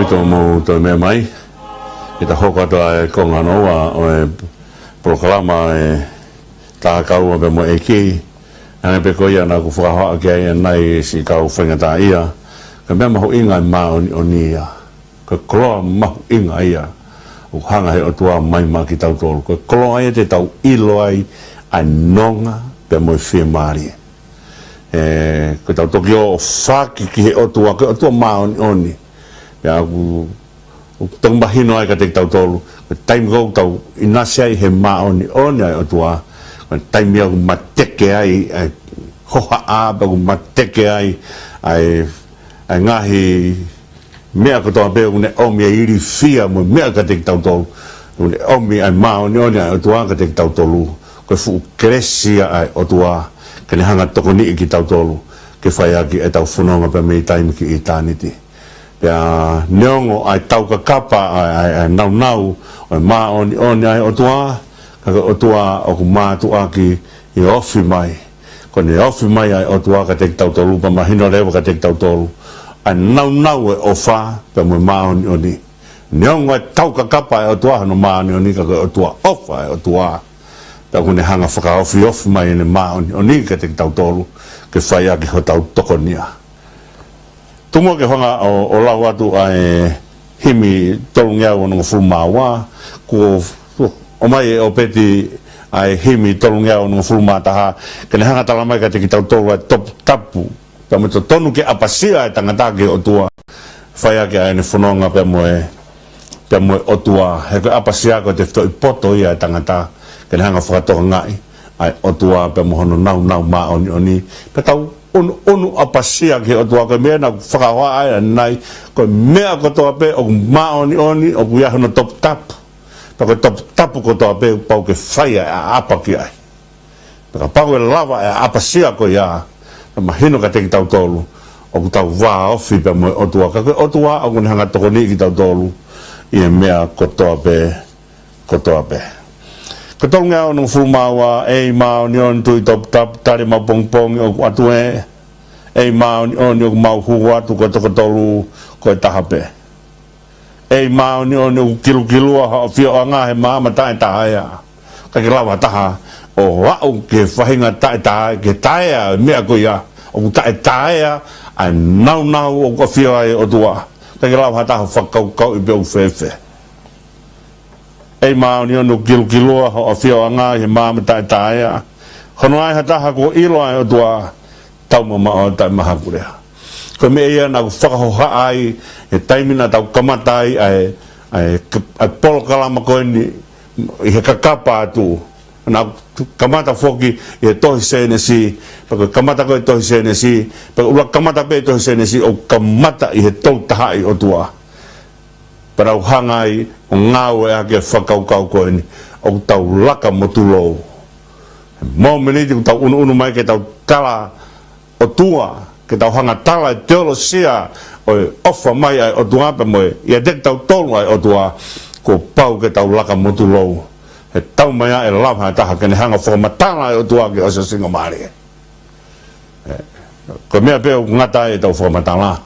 Tō mou toe meʻa mai. ʻE ta hoko atu ʻa e konga hono ua ʻo e polokalama ʻa e Taha Kaua pea mo e ʻEiki. Hangē pē ko ia naʻa ku fakahohaʻa ki ai ʻanenai siʻi kau faingataʻaʻia. Ko e meʻa mahuʻinga ʻa e māʻoniʻoni ia. Ko e koloa mahuʻinga ia ʻoku hanga he ʻOtua ʻo maʻu maʻa kitautolu. Ko e koloa ia te tau ʻilo ai ʻa e nonga pea mo e fiemālie. ʻE, ko ʻetau toki ō ʻo faki ki he ʻOtua, ko e ʻOtua māʻoniʻoni. Pea ʻoku, ʻoku tau mahino ai kiate kitautolu, ko e taimi ʻoku tau ʻinasi ai he māʻoniʻoni ʻa e ʻOtua, ko e taimi ʻoku mateke ai ʻa e hohaʻa, pea ʻoku mateke ai ʻa e, ʻa e ngaahi meʻa kotoa pē ʻoku ne ʻomi ʻa e ilifia mo e meʻa kiate kitautolu. ʻOku ne ʻomi ʻa e māʻoniʻoni ʻa e ʻOtua kiate kitautolu. Ko e fuʻu kelesi ia ʻa e ʻOtua, ke ne hanga ʻo tokoniʻi kitautolu ke fai ʻaki ʻetau fononga pea mei taimi ki ʻitāniti. Pea neongo ʻa e taukakapa ʻa e, ʻa e, ʻa e naunau ʻo e māʻoniʻoni ʻa e ʻOtua, ka ko e ʻOtua ʻoku mātuʻaki ʻi he ofi mai. Ko ʻene ofi mai ʻa e ʻOtua kiate kitautolu, pea mahino leva kiate kitautolu ʻa e naunau ʻo e ʻofa pea mo e māʻoniʻoni. Neongo ʻa e taukakapa ʻa e ʻOtua hono māʻoniʻoni, ka ko e ʻOtua ʻofa ʻa e ʻOtua. Pea ʻoku ne hanga ʻo fakaofiofi mai ʻene māʻoniʻoni kiate kitautolu ke fai ʻaki hotau tokonia. Tuku muʻa ke u hanga ʻo, ʻo lau atu ʻa e himi tolungeau onongofulu mā ua, kuo ʻomai ʻe ʻOpeti ʻa e himi tolungeau onongofulu mā taha, ke ne hanga ʻo tala mai kiate kitautolu ʻa e toputapu, pea mo e totonu ke ʻapasia ʻa e tangata ki he ʻOtua, fai ʻaki ʻa ʻene fononga pea mo e, pea mo e ʻOtua. He ko e ʻapasia ko e tefitoʻi poto ia ʻa e tangata, ke ne hanga ʻo fakatokangaʻi ʻa e ʻOtua pea mo hono naunau māʻoniʻoni. Pea tau ʻunuʻunu ʻapasia ki he ʻOtua, ko e meʻa naʻa ku fakahohaʻa ai ʻanenai, ko e meʻa kotoa pē ʻoku māʻoniʻoni, ʻoku ʻi ai hono toputapu. Pea ko e toputapu kotoa pē, pau ke fai ʻa e ʻaʻapa ki ai. Pea kapau ʻe lava ʻa e ʻapasia ko ia, ʻe mahino kiate kitautolu ʻoku tau vāofi pea mo e ʻOtua. Ka ko e ʻOtua ʻoku ne hanga ʻo tokoniʻi kitautolu ʻi he meʻa kotoa pē, kotoa pē. Ko e tolungeau onongofulu mā ua: ʻEiki māʻoniʻoni, tui toputapu, tali ʻemau pongipongi ʻoku ʻatu ē. ʻEiki māʻoniʻoni, ʻoku mau hū atu ko e toko tolu ko e taha pē. ʻEiki māʻoniʻoni, ʻoku kilukilua hoʻo ʻafioʻanga he maama taʻetaea. ʻIkai ke lava ha taha ʻo aʻu ki he faʻahinga taʻetaea, ki he taea ʻo e meʻa ko ia. ʻOku taʻetaea ʻa e naunau ʻoku ʻafio ai e ʻOtua. ʻIkai ke lava ha taha ʻo fakakaukauʻi pe ʻoku fēfē. ʻEiki māʻoniʻoni, ʻoku kilukilua hoʻo ʻafioʻanga he maama taʻetaea. Hono ʻai ha taha kuo ʻilo ʻa e ʻOtua, taumamaʻo, taʻemahakulea. Ko e meʻa ia naʻa ku fakahohaʻa ai he taimi naʻa tau kamata ai ʻa e, ʻa e, ʻa e polokalama ko eni ʻi he kakapa atu. Naʻa ku kamata foki ʻi he tohi Sēnesi, pea ko e kamata ko ē tohi Sēnesi, pea ʻuluaki kamata pē tohi Sēnesi, ʻoku kamata ʻi he Tohi Tapu ʻa e ʻOtua. Pea naʻa ku hanga ai ʻo ngāueʻaki e fakakaukau ko eni, ʻoku tau laka mo tulou. He mōmeniti ʻoku tau ʻunuʻunu mai ke tau tala ʻOtua, ke tau hanga ʻo tala e teolosia ʻo e ʻofa mai ʻa e ʻOtua pea mo e, ʻiate kitautolu ʻa e ʻOtua, kuo pau ke tau laka mo tulou. He taumaiā ʻe lava ha taha ke ne hanga ʻo fakamatala e ʻOtua ki he ʻosiʻosingamālie. ʻE, ko e meʻa pē ʻoku ngata ai ʻetau fakamatala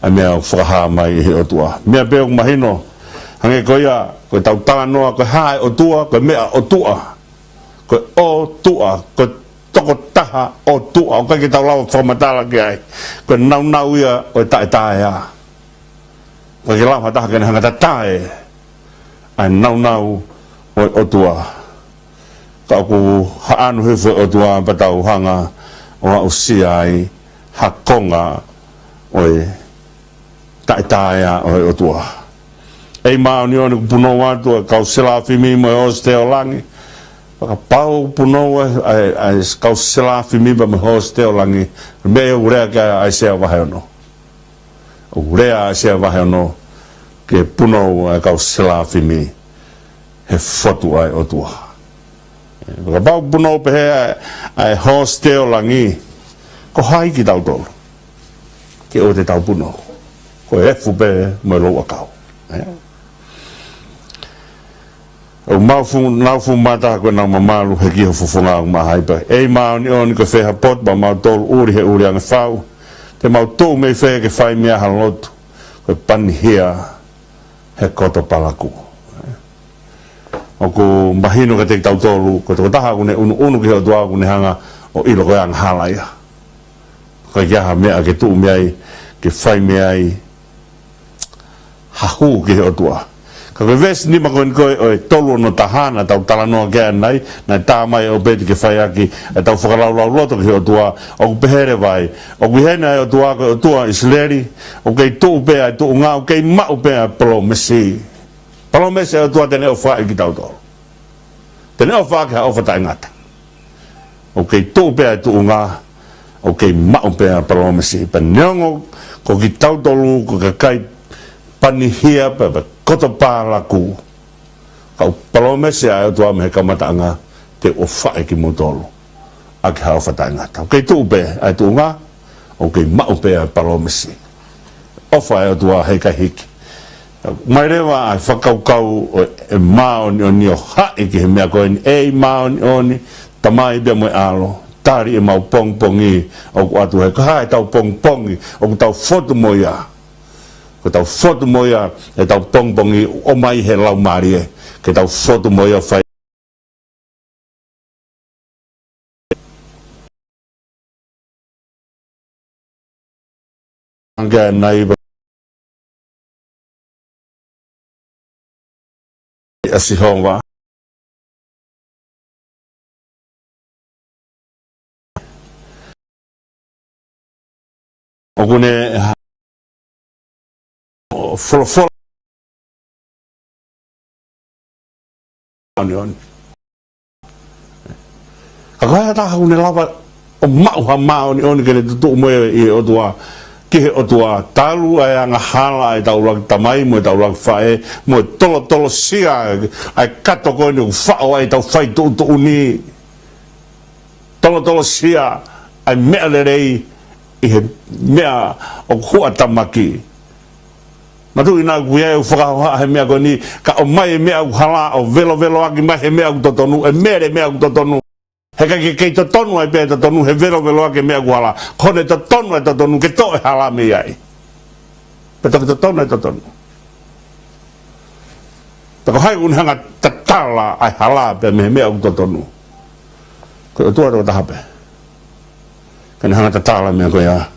ʻa e meʻa ʻoku fakahā mai ʻe he ʻOtua. Meʻa pē ʻoku mahino, hangē ko ia, ko ʻetau talanoa, ko e hā e ʻOtua, ko e meʻa ʻOtua. Ko e ʻOtua, ko e tokotaha ʻOtua, ʻoku ʻikai ke tau lava ʻo fakamatala ki ai. Ko e naunau ia ʻo e taʻetaea. ʻIkai ke lava ha taha ke ne hanga ʻo tatae ʻa e naunau ʻo e ʻOtua. Ka ʻoku haʻanu hifo e ʻOtua pea tau hanga ʻo aʻusia ai ha konga ʻo e taʻetaea ʻo e ʻOtua. ʻEiki māʻoniʻoni, ʻoku punou atu ʻa e kau selafimi mo e hōsite ʻo langi. Pea kapau ʻoku punou ʻa e, ʻa e, ʻa e kau selafimi pea mo e hōsite ʻo langi, meʻa ia ʻoku lea ki ai ʻa ʻAisea vahe ono. ʻOku lea ʻa ʻAisea vahe ono ke punou ʻa e kau selafimi he fotu ʻa e ʻOtua. Pea kapau ʻoku punou pehē ʻa e, ʻa e hōsite ʻo langi, ko hai kitautolu ke ʻoua te tau punou? Ko e efu pē mo e louʻakau. ʻOku mau fu-, nau fuʻu mata ko ʻenau mamalu he ki ho fofonga ʻoku maʻa hai pē. ʻEiki māʻoniʻoni, ko e fē ha potu pea mau tolu ʻuli he ʻuli ange fau? Te mau tuʻu mei fē ke fai mei ai ha lotu? Ko e pani hia he koto palaku. ʻOku mahino kiate kitautolu, ko e tokotaha ʻoku ne ʻunuʻunu ki he ʻOtua ʻoku ne hanga ʻo ʻilo ko e angahala ia. ʻIkai ke ʻi ai ha meʻa ke tuʻu mei ai, ke fai mei ai ha hū ki he ʻOtua. Ka ko e veesi nima ko eni ko ē ʻo e tolu ono taha naʻa tau talanoa ki ai ʻanenai, naʻe tā mai ʻe ʻOpeti ke fai ʻaki ʻetau fakalaulauloto ki he ʻOtua, ʻoku pehē leva ai, ʻoku ʻi heni ʻa e ʻOtua ko e ʻOtua ʻo ʻIsileli, ʻoku kei tuʻu pē ʻa e tuʻunga, ʻoku kei maʻu pē ʻa e palōmesi. Palōmesi ʻa e ʻOtua te ne ʻofaʻi kitautolu. Te ne ʻofa ʻaki ha ʻofa taʻengata. ʻOku kei tuʻu pē ʻa e tuʻunga, ʻoku kei maʻu pē ʻa e palōmesi. Pea neongo ko kitautolu ko e kakai pani hia pē, pē koto palaku, ka ʻoku palōmesi ʻa e ʻOtua mei he kamataʻanga, te u ʻofaʻi kimoutolu ʻaki ha ʻofa taʻengata. ʻOku kei tuʻu pē ʻa e tuʻunga, ʻoku kei maʻu pē ʻa e palōmesi. ʻOfa ʻa e ʻOtua heʻikai hiki. Mai leva ʻa e fakakaukau ʻo e māʻoniʻoni ʻo haʻi ki he meʻa ko eni, ʻEiki māʻoniʻoni, Tamai pea mo e ʻAlo, tali ʻemau pongipongi ʻoku ʻatu, he ko e hā ʻetau pongipongi ʻoku tau fotu mo ia? Ko ʻetau fotu mo ia, ʻetau pongipongi ʻoku ʻomai he Laumālie, ke tau fotu mo ia ʻo fai. Ange nai ba ʻa Sihova. ʻOku ne ha-, folofola māʻoniʻoni. Ka ko e hā ha taha ʻoku ne lava ʻo maʻu ha māʻoniʻoni ke ne tutuʻu mo ia ʻi he ʻOtua, ki he ʻOtua, talu ʻa e angahala ʻa ʻetau ʻuluaki tamai mo ʻetau ʻuluaki faʻē, mo e tolotolosia ʻa e kato ko eni ʻoku faʻo ai ʻetau fai tuʻutuʻuni. Tolotolosia ʻa e meʻa lelei ʻi he meʻa ʻoku huʻatamaki. Matuʻi naʻa ku ia ʻe u fakahoha he meʻa ko eni, ka ʻomai e meʻa ʻoku hala ʻo veloveloaki mai he meʻa ʻoku totonu, ʻe mele meʻa ʻoku totonu. Heʻikai ke kei totonu ai pē ʻe totonu, he veloveloaki e meʻa ʻoku hala. Ko ʻene totonu ʻa e totonu, ke toʻo e hala mei ai. Pea toki totonu ʻa e totonu. Pea ko hai ʻoku ne hanga tatala ʻa e hala pea mei he meʻa ʻoku totonu? Ko e ʻOtua tokotaha pē. Ka ne hanga tatala meʻa ko ia,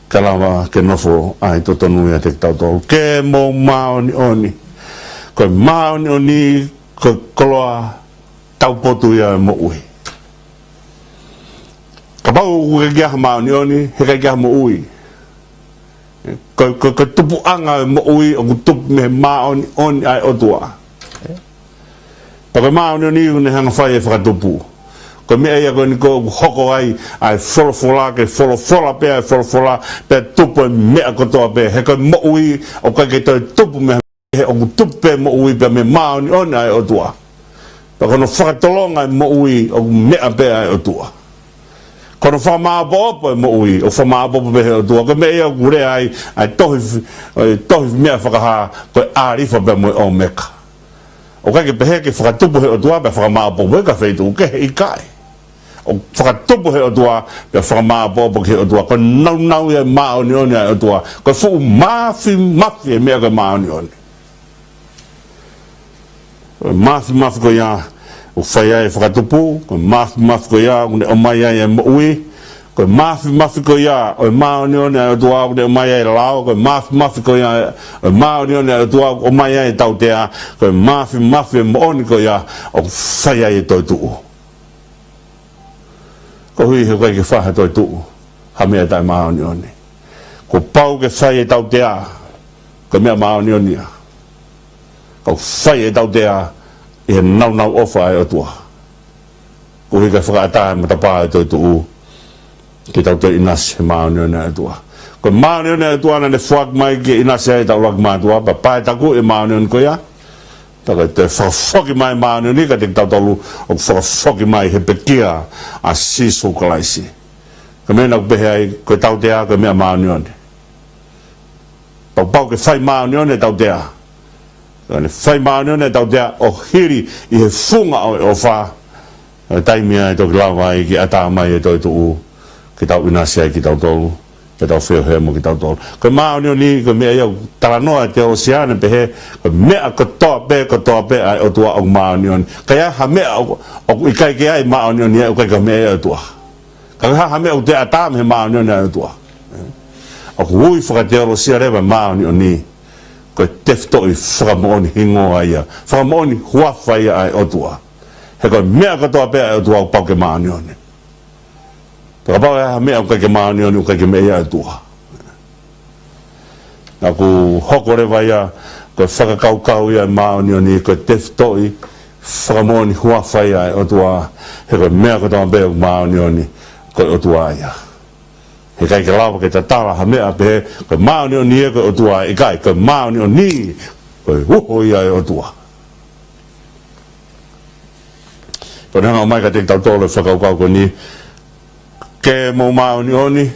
ka lava ke nofo ʻa e totonu ʻiate kitautolu. Ke mou māʻoniʻoni. Ko e māʻoniʻoni, ko e koloa taupotu ia ʻo e moʻui. Kapau ʻoku ʻikai ke ʻi ai ha māʻoniʻoni, heʻikai ke ʻi ai ha moʻui. Ko, ko, ko e tupuʻanga ʻo e moʻui ʻoku tupu mei he māʻoniʻoni ʻa e ʻOtua. Pea ko e māʻoniʻoni ʻoku ne hanga fai e fakatupu. Ko e meʻa ia ko eni ko ē ʻoku hoko ai ʻa e folofola, ke folofola pē ʻa e folofola, pea tupu e meʻa kotoa pē. He ko e moʻui ʻoku ʻikai ke toe tupu mei he, he ʻoku tupu pē moʻui pea mei he māʻoniʻoni ʻa e ʻOtua. Pea ko hono fakatolonga e moʻui ʻoku meʻa pē ʻa e ʻOtua. Ko hono fakamāʻopoʻopo e moʻui ʻoku fakamāʻopoʻopo pē he ʻOtua. Ko e meʻa ia ʻoku lea ai ʻa e tohi f-, e tohi meʻa fakahā, ko e ʻAlifa pea mo e ʻOmeka. ʻOku ʻikai ke pehē ke fakatupu he ʻOtua pea fakamāʻopoʻopo ia ki ha feituʻu kehe, ʻikai. ʻOku fakatupu he ʻOtua pea fakamāʻopoʻopo ki he ʻOtua. Ko e nāunau ia e māʻoniʻoni ʻa e ʻOtua. Ko e fuʻu māfimafi e meʻa ko e māʻoniʻoni. Ko e māfimafi ko ia ʻoku fai ai e fakatupu, ko e māfimafi ko ia ʻoku ne ʻomai ai e moʻui, ko e māfimafi ko ia ʻo e māʻoniʻoni ʻa e ʻOtua ʻoku ne ʻomai ai e lao, ko e māfimafi ko ia ʻo e māʻoniʻoni ʻa e ʻOtua ʻoku ʻomai ai e tautea, ko e māfimafi e moʻoni ko ia ʻoku fai ai e toetuʻu. Koeʻuhi he ʻoku ʻikai ke fai ha toetuʻu ha meʻa taʻemāʻoniʻoni. Kuo pau ke fai e tautea, ko e meʻa māʻoniʻoni ia. Ka ʻoku fai e tautea ʻi he nāunau ʻofa ʻa e ʻOtua. Koeʻuhi ke fakaʻatā e matapā ʻo e toetuʻu, ke tau toe ʻinasi he māʻoniʻoni ʻa e ʻOtua. Ko e māʻoniʻoni ʻa e ʻOtua naʻa ne foaki mai ke ʻinasi ai ʻetau ʻuluaki mātuʻa, pea pae taku e māʻoniʻoni ko ia. Pea ko e toe fakafoki mai māʻoniʻoni kiate kitautolu ʻoku fakafoki mai he pekia ʻa Sīsū Kalaisi. Ko e meʻa naʻa ku pehē ai, ko e tautea ko e meʻa māʻoniʻoni. Pau, pau ke fai māʻoniʻoni e tautea. Ka ne fai māʻoniʻoni e tautea ʻo hili ʻi he funga ʻo e ʻofa, ʻa e taimi ia ʻe toki lava ai ke ʻatā mai e toetuʻu, ke tau ʻinasi ai kitautolu, Pea tau feohi mo kitautolu. Ko e māʻoniʻoni, ko e meʻa ia ʻoku talanoa e teolosia ʻo pehē, ko e meʻa kotoa pē, kotoa pē ʻa e ʻOtua ʻoku māʻoniʻoni. Ka ʻi ai ha meʻa ʻoku, ʻoku ʻikai ke ʻi ai māʻoniʻoni, ʻoku ʻikai ko e meʻa ia ʻa e ʻOtua. Ka ʻi ai ha meʻa ʻoku teʻa atu mei he māʻoniʻoni ʻa e ʻOtua. ʻOku ui fakateolosia leva e māʻoniʻoni ko e tefitoʻi fakamoʻoni hingoa ia, fakamoʻoni huafa ia ʻa e ʻOtua. He ko e meʻa kotoa pē ʻa e ʻOtua ʻoku pau ke māʻoniʻoni. Pea kapau ʻe ʻi ai ha meʻa ʻoku ʻikai ke māʻoniʻoni, ʻoku ʻikai ke meʻa ia ʻa e ʻOtua. Naʻa ku hoko leva ia, ko e fakakaukau ia e māʻoniʻoni, ko e tefitoʻi fakamoʻoni huafa ia ʻa e ʻOtua, he ko e meʻa kotoa pē ʻoku māʻoniʻoni, ko e ʻOtua ia. He ʻikai ke lava ke tatala ha meʻa pehē, ko e māʻoniʻoni ia ko e ʻOtua, ʻikai, ko e māʻoniʻoni, ko e uho ia ʻa e ʻOtua. Ko ʻene hanga ʻo ʻomai kiate kitautolu e fakakaukau ko eni, ke mou māʻoniʻoni,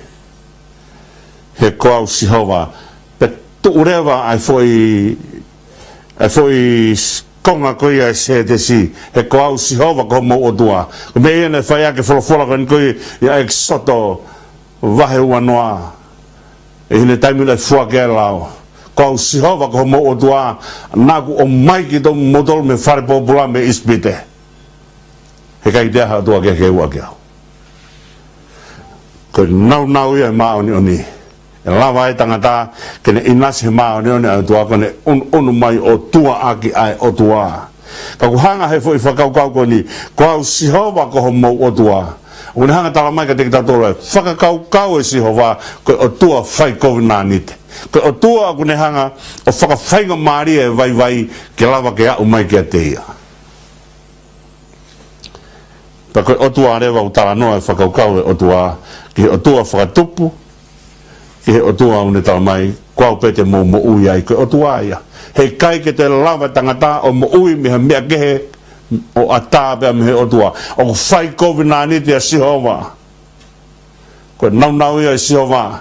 he ko au Sihova. Pea tuʻu leva ʻa e foʻi, ʻa e foʻi konga ko ia ʻa e sētesi, he ko au Sihova ko homou ʻOtua. Ko e meʻa ia naʻe fai ʻaki e folofola ko eni ko ia ʻi ʻEkisoto vahe uanoa, ʻi heʻene taimi naʻe foaki ai e lao. Ko au Sihova ko homou ʻOtua, naʻa ku ʻomai kimoutolu mei he fale pōpula mei ʻIsipite. He ʻikai toe ʻi ai ha ʻOtua kehe ke ua kiate au. Ko e nāunau ia e māʻoniʻoni. ʻE lava e tangata ke ne ʻinasi he māʻoniʻoni ʻa e ʻOtua, ko ʻene ʻunuʻunu mai ʻOtua ʻaki ʻa e ʻOtua. Ka ʻoku hanga he foʻi fakakaukau ko eni, ko au Sihova ko homou ʻOtua. ʻOku ne hanga ʻo tala mai kiate kitautolu e fakakaukau ʻo Sihova, ko e ʻOtua fai kovinānite. Ko e ʻOtua ʻoku ne hanga ʻo fakafaingamālie e vaivai ke lava ke aʻu mai kiate ia. Pea ko e ʻOtua leva ʻoku talanoa e fakakaukau e ʻOtua, ki he ʻOtua fakatupu, ki he ʻOtua ʻoku ne tala mai, ko au pē te mou moʻui ai, ko e ʻOtua ia. He ʻikai ke toe lava tangata ʻo moʻui mei ha meʻa kehe ʻo ʻatā pea mei he ʻOtua. ʻOku fai kovinānite ʻa Sihova. Ko e nāunau ia ʻo Sihova.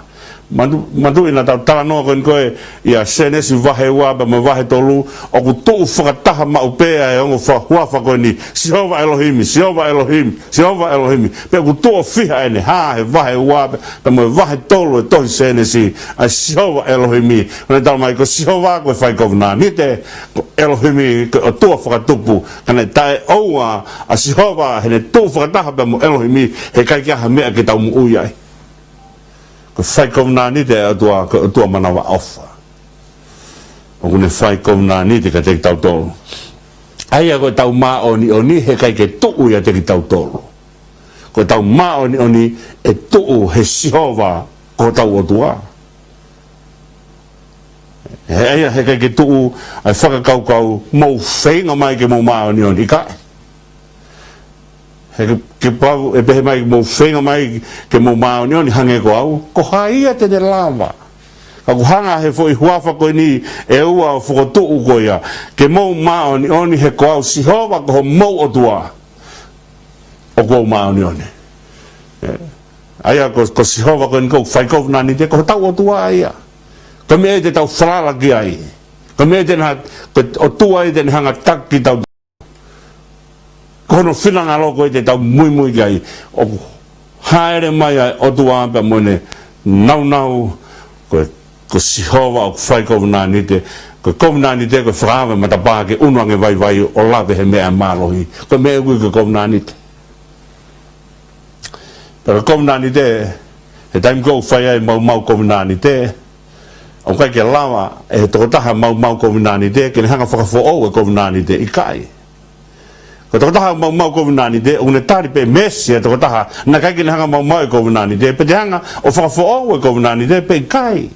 Manatu, manatuʻi naʻa tau talanoa ko eni ko e ʻia Sēnesi vahe ua pea mo e vahe tolu, ʻoku tuʻu fakataha maʻu pē ʻa e ongo fa-, huafa ko eni, Sihova ʻElohimi, Sihova ʻElohimi, Sihova ʻElohimi. Pea ʻoku tuʻo fiha ʻene hā he vahe ua pea, pea mo e vahe tolu e tohi Sēnesi, ʻa e Sihova ʻElohimi. ʻOku ne tala mai ko Sihova ko e fai kovinānite, ko ʻElohimi ko e ʻOtua fakatupu. Ka naʻe taʻeʻoua ʻa Sihova heʻene tuʻu fakataha pea mo ʻElohimi, he ʻikai ke ʻi ai ha meʻa ke tau moʻui ai. Ko e fai kovinānite ʻa e ʻOtua, ko e ʻOtua manavaʻofa. ʻOku ne fai kovinānite kiate kitautolu. ʻA ia ko ʻetau māʻoniʻoni he ʻikai ke tuʻu ʻiate kitautolu. Ko ʻetau māʻoniʻoni ʻe tuʻu he Sihova ko hotau ʻOtua. He ʻa ia he ʻikai ke tuʻu ʻa e fakakaukau mou feinga mai ke mou māʻoniʻoni, ʻikai. He ke, ke pau ʻe pehē mai mou feinga mai ke mou māʻoniʻoni hangē ko au, ko hai ia te ne lava. Ka ʻoku hanga he foʻi huafa ko eni ʻe ua ʻo fokotuʻu ko ia, ke mou māʻoniʻoni he ko au Sihova ko homou ʻOtua ʻoku ou māʻoniʻoni. ʻE, ʻa ia ko, ko Sihova ko eni ʻoku fai kovinānite, ko hotau ʻOtua ia. Ko e meʻa ia te tau falala ki ai. Ko e meʻa ia te ne ha-, ko e ʻOtua ia te ne hanga ʻo taki kitautolu. Ko hono finangalo ko ia te tau muimui ki ai. ʻOku hāʻele mai ʻa e ʻOtua pea mo ʻene nāunau, ko e, ko Sihova ʻoku fai kovinānite, ko e kovinānite ko e fakaava e matapā ke ʻunu ange vaivai ʻo lave he meʻa mālohi. Ko e meʻa ʻoku ui ko e kovinānite. Pea ko e kovinānite, he taimi ko ē ʻoku fai ai e maumau kovinānite, ʻoku ʻikai ke lava ʻe he tokotaha maumau kovinānite ke ne hanga ʻo fakafoʻou e kovinānite, ʻikai. Ko e tokotaha maumau kovinānite, ʻoku ne tali pē meesi e tokotaha naʻe ʻikai ke ne hanga ʻo maumau e kovinānite, pe te hanga ʻo fakafoʻou e kovinānite pe ʻikai.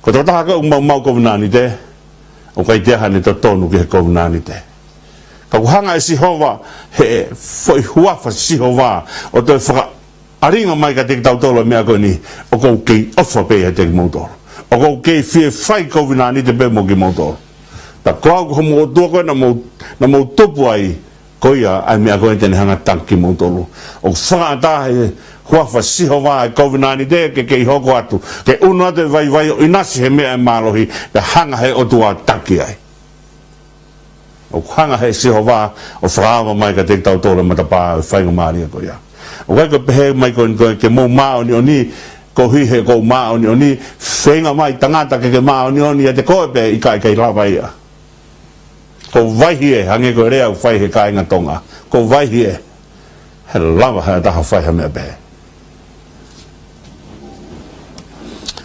Ko e tokotaha ko ē ʻoku maumau kovinānite, ʻoku ʻikai toe ʻi ai haʻane totonu ki he kovinānite. Ka ʻoku hanga ʻe Sihova, he foʻi huafa Sihova, ʻo toe fakaʻalinga mai kiate kitautolu e meʻa ko eni, ʻoku ou kei ʻofa pē ʻiate kimoutolu. ʻOku ou kei fie fai kovinānite pē mo kimoutolu. Pea ko au ko homou ʻOtua ko ē naʻa mou, naʻa mou tupu ai, ko ia ʻa e meʻa ko ē te ne hanga ʻo taki kimoutolu. ʻOku fakaʻatā he huafa Sihova e kovinānite ke kei hoko atu, ke ʻunu atu e vaivai ʻo ʻinasi he meʻa ʻe mālohi, pea hanga he ʻOtua ʻo taki ai. ʻOku hanga he Sihova ʻo fakaava mai kiate kitautolu e matapā ʻo e faingamālie ko ia. ʻOku ʻikai ko e pehē mai ko eni ko e ke mou māʻoniʻoni, koeʻuhi he ʻoku ou māʻoniʻoni, feinga mai tangata ke ke māʻoniʻoni ʻiate koe pea ʻikai, ʻikai lava ia. Ko e vaivai ē, hangē ko e lea ʻoku fai he kāinga Tonga. Ko e vaivai ē, he lava ha taha ʻo fai ha meʻa pehē.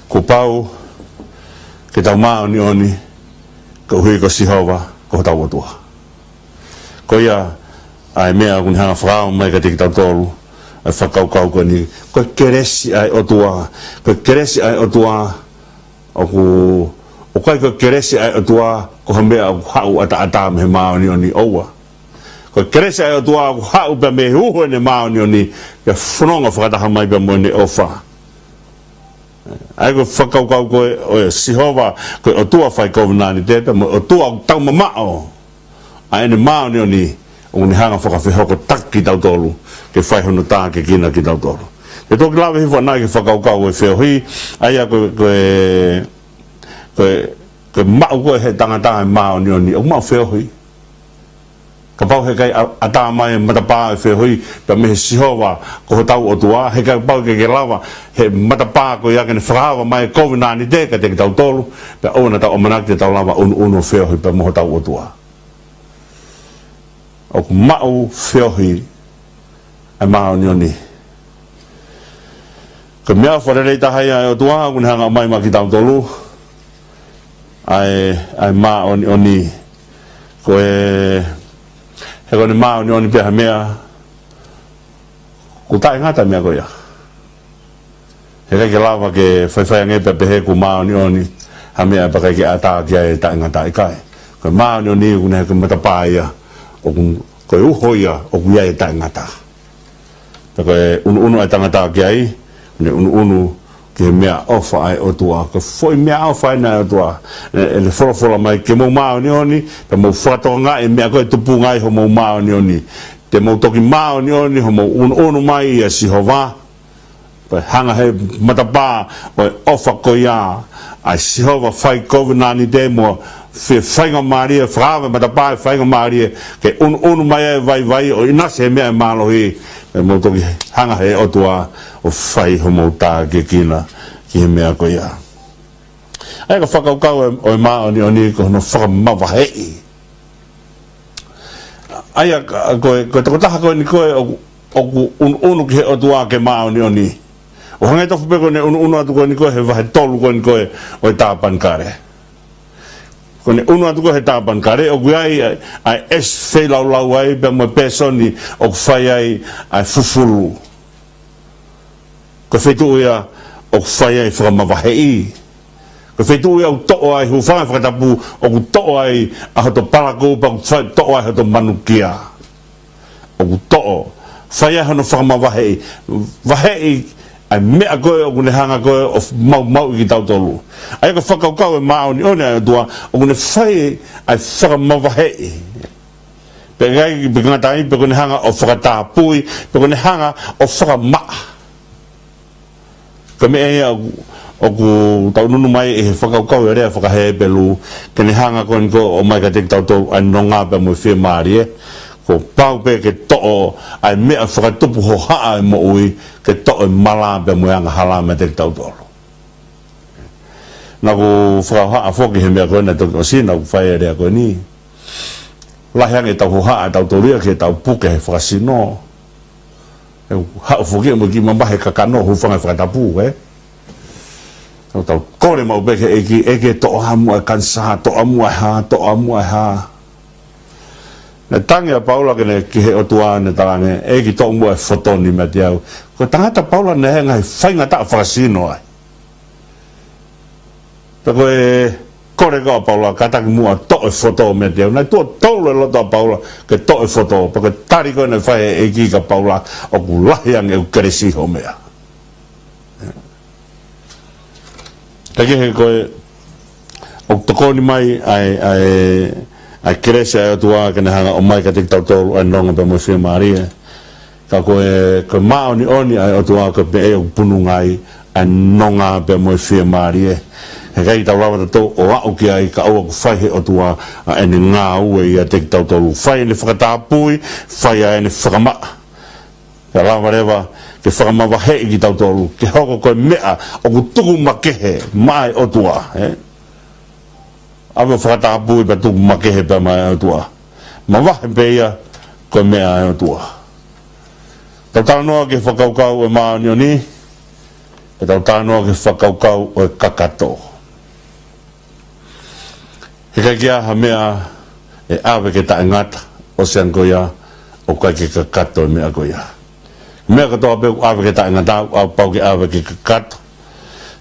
Kuo pau ke tau māʻoniʻoni, koeʻuhi ko Sihova ko hotau ʻOtua. Ko ia ʻa e meʻa ʻoku ne hanga ʻo fakaava mai kiate kitautolu ʻa e fakakaukau ko eni, ko e kelesi ʻa e ʻOtua, ko e kelesi ʻa e ʻOtua, ʻoku, ʻoku ʻikai ko e kelesi ʻa e ʻOtua ko ha meʻa ʻoku haʻu ʻataʻatā mei he māʻoniʻoni, ʻoua. Ko e kelesi ʻa e ʻOtua ʻoku haʻu pē mei he uho ʻene māʻoniʻoni, ke fononga fakataha mai pea mo ʻene ʻofa. ʻA ia ko e fakakaukau ko ē ʻo Sihova, ko e ʻOtua fai kovinānite, pea mo e ʻOtua ʻoku tau mamaʻo ʻa ʻene māʻoniʻoni, ʻoku ne hanga ʻo fakafehokotaki kitautolu ke fai hono tākiekina kitautolu. Te u toki lave hifo ʻanai ki he fakakaukau ʻo e feohi, ʻa ia ko e, ko e, ko e, ko e maʻu ko ē he tangata ʻa e māʻoniʻoni, ʻoku maʻu feohi. Kapau he ʻikai ʻa-, ʻatā mai e matapā ʻo e feohi pea mei he Sihova ko hotau ʻOtua, he kapau ʻe ʻikai ke lava he matapā ko ia ke ne fakaava mai e kovinānite kiate kitautolu, pea ʻoua naʻa tau ʻamanaki te tau lava ʻunuʻunu ʻo feohi pea mo hotau ʻOtua. ʻOku maʻu feohi ʻa e māʻoniʻoni. Ko e meʻaʻofa lelei taha ia ʻa e ʻOtua ʻoku ne hanga ʻo ʻomai maʻa kitautolu, ʻa e, ʻa e māʻoniʻoni. Ko e, he ko ʻene māʻoniʻoni pē ha meʻa, kuo taʻengata e meʻa ko ia. He ʻikai ke lava ke faifai ange pea pehē kuo māʻoniʻoni ha meʻa pea ʻikai ke ʻatā ki ai e taʻengata, ʻikai. Ko e māʻoniʻoni ʻoku ne hanga ʻo matapā ia, ʻoku, ko e uho ia ʻoku ʻi ai e taʻengata. Pea ko e ʻunuʻunu ʻa e tangata ki ai, ʻene ʻunuʻunu ki he meʻaʻofa ʻa e ʻOtua. Ko e foʻi meʻaʻofa ʻena ʻa e ʻOtua. ʻE, ʻene folofola mai ke mou māʻoniʻoni, pea mou fakatokangaʻi e meʻa ko ē ʻe tupunga ai hoʻomou māʻoniʻoni. Te mou toki māʻoniʻoni hoʻomou ʻunuʻunu mai ʻia Sihova. Pea hanga he matapā ʻo e ʻofa ko ia ʻa e Sihova fai kovinānite mo e faingamālie, fakaava e matapā ʻo e faingamālie ke ʻunuʻunu mai ai e vaivai ʻo ʻinasi he meʻa ʻo e mālohi, pea mou toki hanga he ʻOtua ʻo fai hoʻomou tākiekina ki he meʻa ko ia. ʻA ia ko e fakakaukau ʻo e, ʻo e māʻoniʻoni ko hono fakamavaheʻi. ʻA ia, ka-, ko e, ko e tokotaha ko eni ko ē ʻoku, ʻoku ʻunuʻunu ki he ʻOtua ke māʻoniʻoni. ʻO hangē tofu pē ko ʻene ʻunuʻunu atu ko eni ko ē he vahe tolu ko eni ko ē ʻo e tāpanekale. Ko ʻene ʻunu atu ko ē he tāpanekale, ʻoku ʻi ai ʻa e, ʻa e ʻesi feilaulau ai pea mo e pēsoni ʻoku fai ai ʻa e fufulu. Ko e feituʻu ia ʻoku fai ai e fakamavaheʻi. Ko e feituʻu ia ʻoku toʻo ai, hūfanga he fakatapu, ʻoku toʻo ai ʻa hoto palakū pea ʻoku fai, toʻo ai hoto manukia. ʻOku toʻo, fai ai hono fakamavaheʻi, vaheʻi ʻa e meʻa ko ē ʻoku ne hanga ko ē ʻo maumauʻi kitautolu. ʻA ia ko e fakakaukau ʻo e māʻoniʻoni ʻa e ʻOtua, ʻoku ne fai ʻa e fakamavaheʻi. Pea ʻikai, pea ngata ai, pea ʻoku ne hanga ʻo fakatapui, pea ʻoku ne hanga ʻo fakamaʻa. Ko e meʻa ia ʻoku, ʻoku tau ʻunuʻunu mai ʻi he fakakaukau ʻo e lea faka-Hepelū, ke ne hanga ko eni ko ē ʻo ʻomai kiate kitautolu ʻa e nonga pea mo e fiemālie. Kuo pau pē ke toʻo ʻa e meʻa fakatupu hohaʻa ʻo e moʻui, ke toʻo e mala pea mo e angahala meiate kitautolu. Naʻa ku fakahohaʻa foki he meʻa ko ē naʻe toki ʻosi, naʻa ku fai e lea ko eni. Lahi ange ʻetau hohaʻa ʻatautolu ia ke tau puke he fakasino. ʻE haʻu foki mo e kiʻi mamahi kakano, hūfanga he fakatapu, ē? Tau, tau kole maʻu pē ki he ʻEiki, ʻEiki toʻo ā muʻa e kanisā, toʻo ā muʻa e hā, toʻo ā muʻa e hā. Naʻe tangi ʻa Paula ke ne, ki he ʻOtua, ne talaange, ʻEiki toʻo muʻa e foto ni meiate au. Ko e tangata ʻa Paula naʻe ngaahi faingataʻa fakasino ai. Pea ko e kole ko ē ʻa Paula, kātaki muʻa toʻo e foto meiate au. Naʻe tuʻo tolu e loto ʻa Paula ke toʻo e foto. Pea ko e tali ko ē naʻe fai ʻe he ʻEiki kia Paula, ʻoku lahi ange ʻeku kelesi hoʻo meʻa. Kae kehe ko e, ʻoku tokoni mai ʻa e, ʻa e, ʻa e kelesi ʻa e ʻOtua ke ne hanga ʻo ʻomai kiate kitautolu ʻa e nonga pea mo e fiemālie. Ka ko e, ko e māʻoniʻoni ʻa e ʻOtua ko e meʻa ia ʻoku pununga ai ʻa e nonga pea mo e fiemālie. He ʻikai ke tau lava ʻe tautolu ʻo aʻu ki ai, ka ʻoku fai ʻe he ʻOtua ʻa ʻene ngāue ʻiate kitautolu. Fai ʻene fakatapui, fai ʻa ʻene fakamaʻa. Pea lava leva ke fakamavaheʻi kitautolu, ke hoko ko e meʻa ʻoku tuku makehe maʻa e ʻOtua, ē? ʻAve ʻo fakatapui pea tuku makehe pea maʻa e ʻOtua. Mavahe pē ia ko e meʻa ʻa e ʻOtua. Tau talanoa ki he fakakaukau ʻo e māʻoniʻoni, pea tau talanoa ki he fakakaukau ʻo e kakato. He ʻikai ke ʻi ai ha meʻa ʻe ʻave ke taʻengata, ʻosi ange ko ia, ʻoku ʻikai ke kakato e meʻa ko ia. Meʻa kotoa pē ʻoku ʻave ke taʻengata, ʻoku pau ke ʻave ke kakato.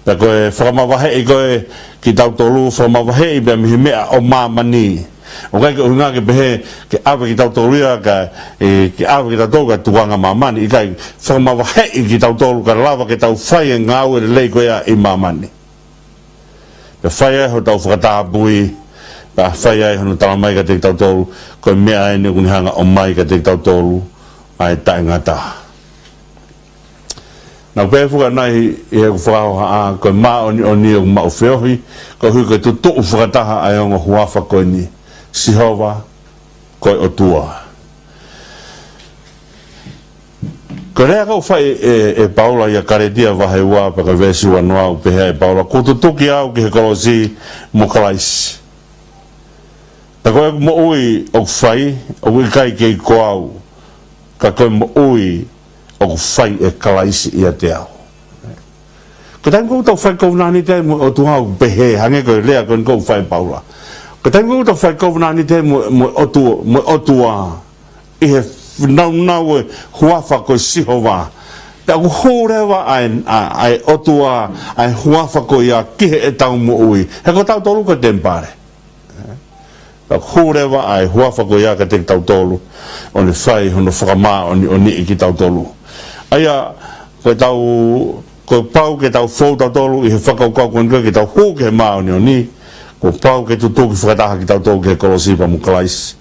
Pea ko e fakamavaheʻi ko ē kitautolu, fakamavaheʻi pea mei he meʻa ʻo māmani. ʻOku ʻikai ke ʻuhinga ke pehē ke ʻave kitautolu ia ka, ē, ke ʻave kitautolu ki he tuʻunga māmani. ʻIkai, fakamavaheʻi kitautolu ka lava ke tau fai e ngāue lelei ko ia ʻi māmani. Pea fai ai hotau fakatapui, pea fai ai hono talamai kiate kitautolu, ko e meʻa eni ʻoku ne hanga ʻo ʻomai kiate kitautolu ʻa e taʻengata. Naʻa ku pehē fua ʻanenai ʻi heʻeku fakahohaʻa, ko e māʻoniʻoni ʻoku maʻu feohi, koeʻuhi ko e tutuʻu fakataha ʻa e ongo huafa ko eni, Sihova, ko e ʻOtua. Ko e lea ʻoku fai ʻe, ʻe Paula ʻia Kalētia vahe ua pea ko e veesi uanoa ʻoku pehē ʻe Paula, kuo tutuki au ki he kolosi mo Kalaisi. Pea ko ʻeku moʻui ʻoku fai, ʻoku ʻikai kei ko au, ka ko e moʻui ʻoku fai ʻe Kalaisi ʻiate au. Ko e taimi ʻoku tau fai kovinānite mo e ʻOtua ʻoku pehē, hangē ko e lea ko eni ʻoku fai ʻe Paula. Ko e taimi ʻoku tau fai kovinānite mo, mo e ʻOtua, mo e ʻOtua, ʻi he nāunau ʻo e huafa ko Sihova. Pea ʻoku hū leva ʻa e, ʻa, ʻa e ʻOtua, ʻa e huafa ko ia ki heʻetau moʻui. He ko tautolu ko e temipale. Pea ʻoku hū leva ʻa e huafa ko ia kiate kitautolu, ʻo ne fai hono fakamāʻoniʻoniʻi kitautolu. ʻA ia, ko ʻetau, kuo pau ke tau fou tautolu ʻi he fakakaukau ko eni ke tau hū ki he māʻoniʻoni, kuo pau ke tutuki fakataha kitautolu ki he kolosi pea mo Kalaisi.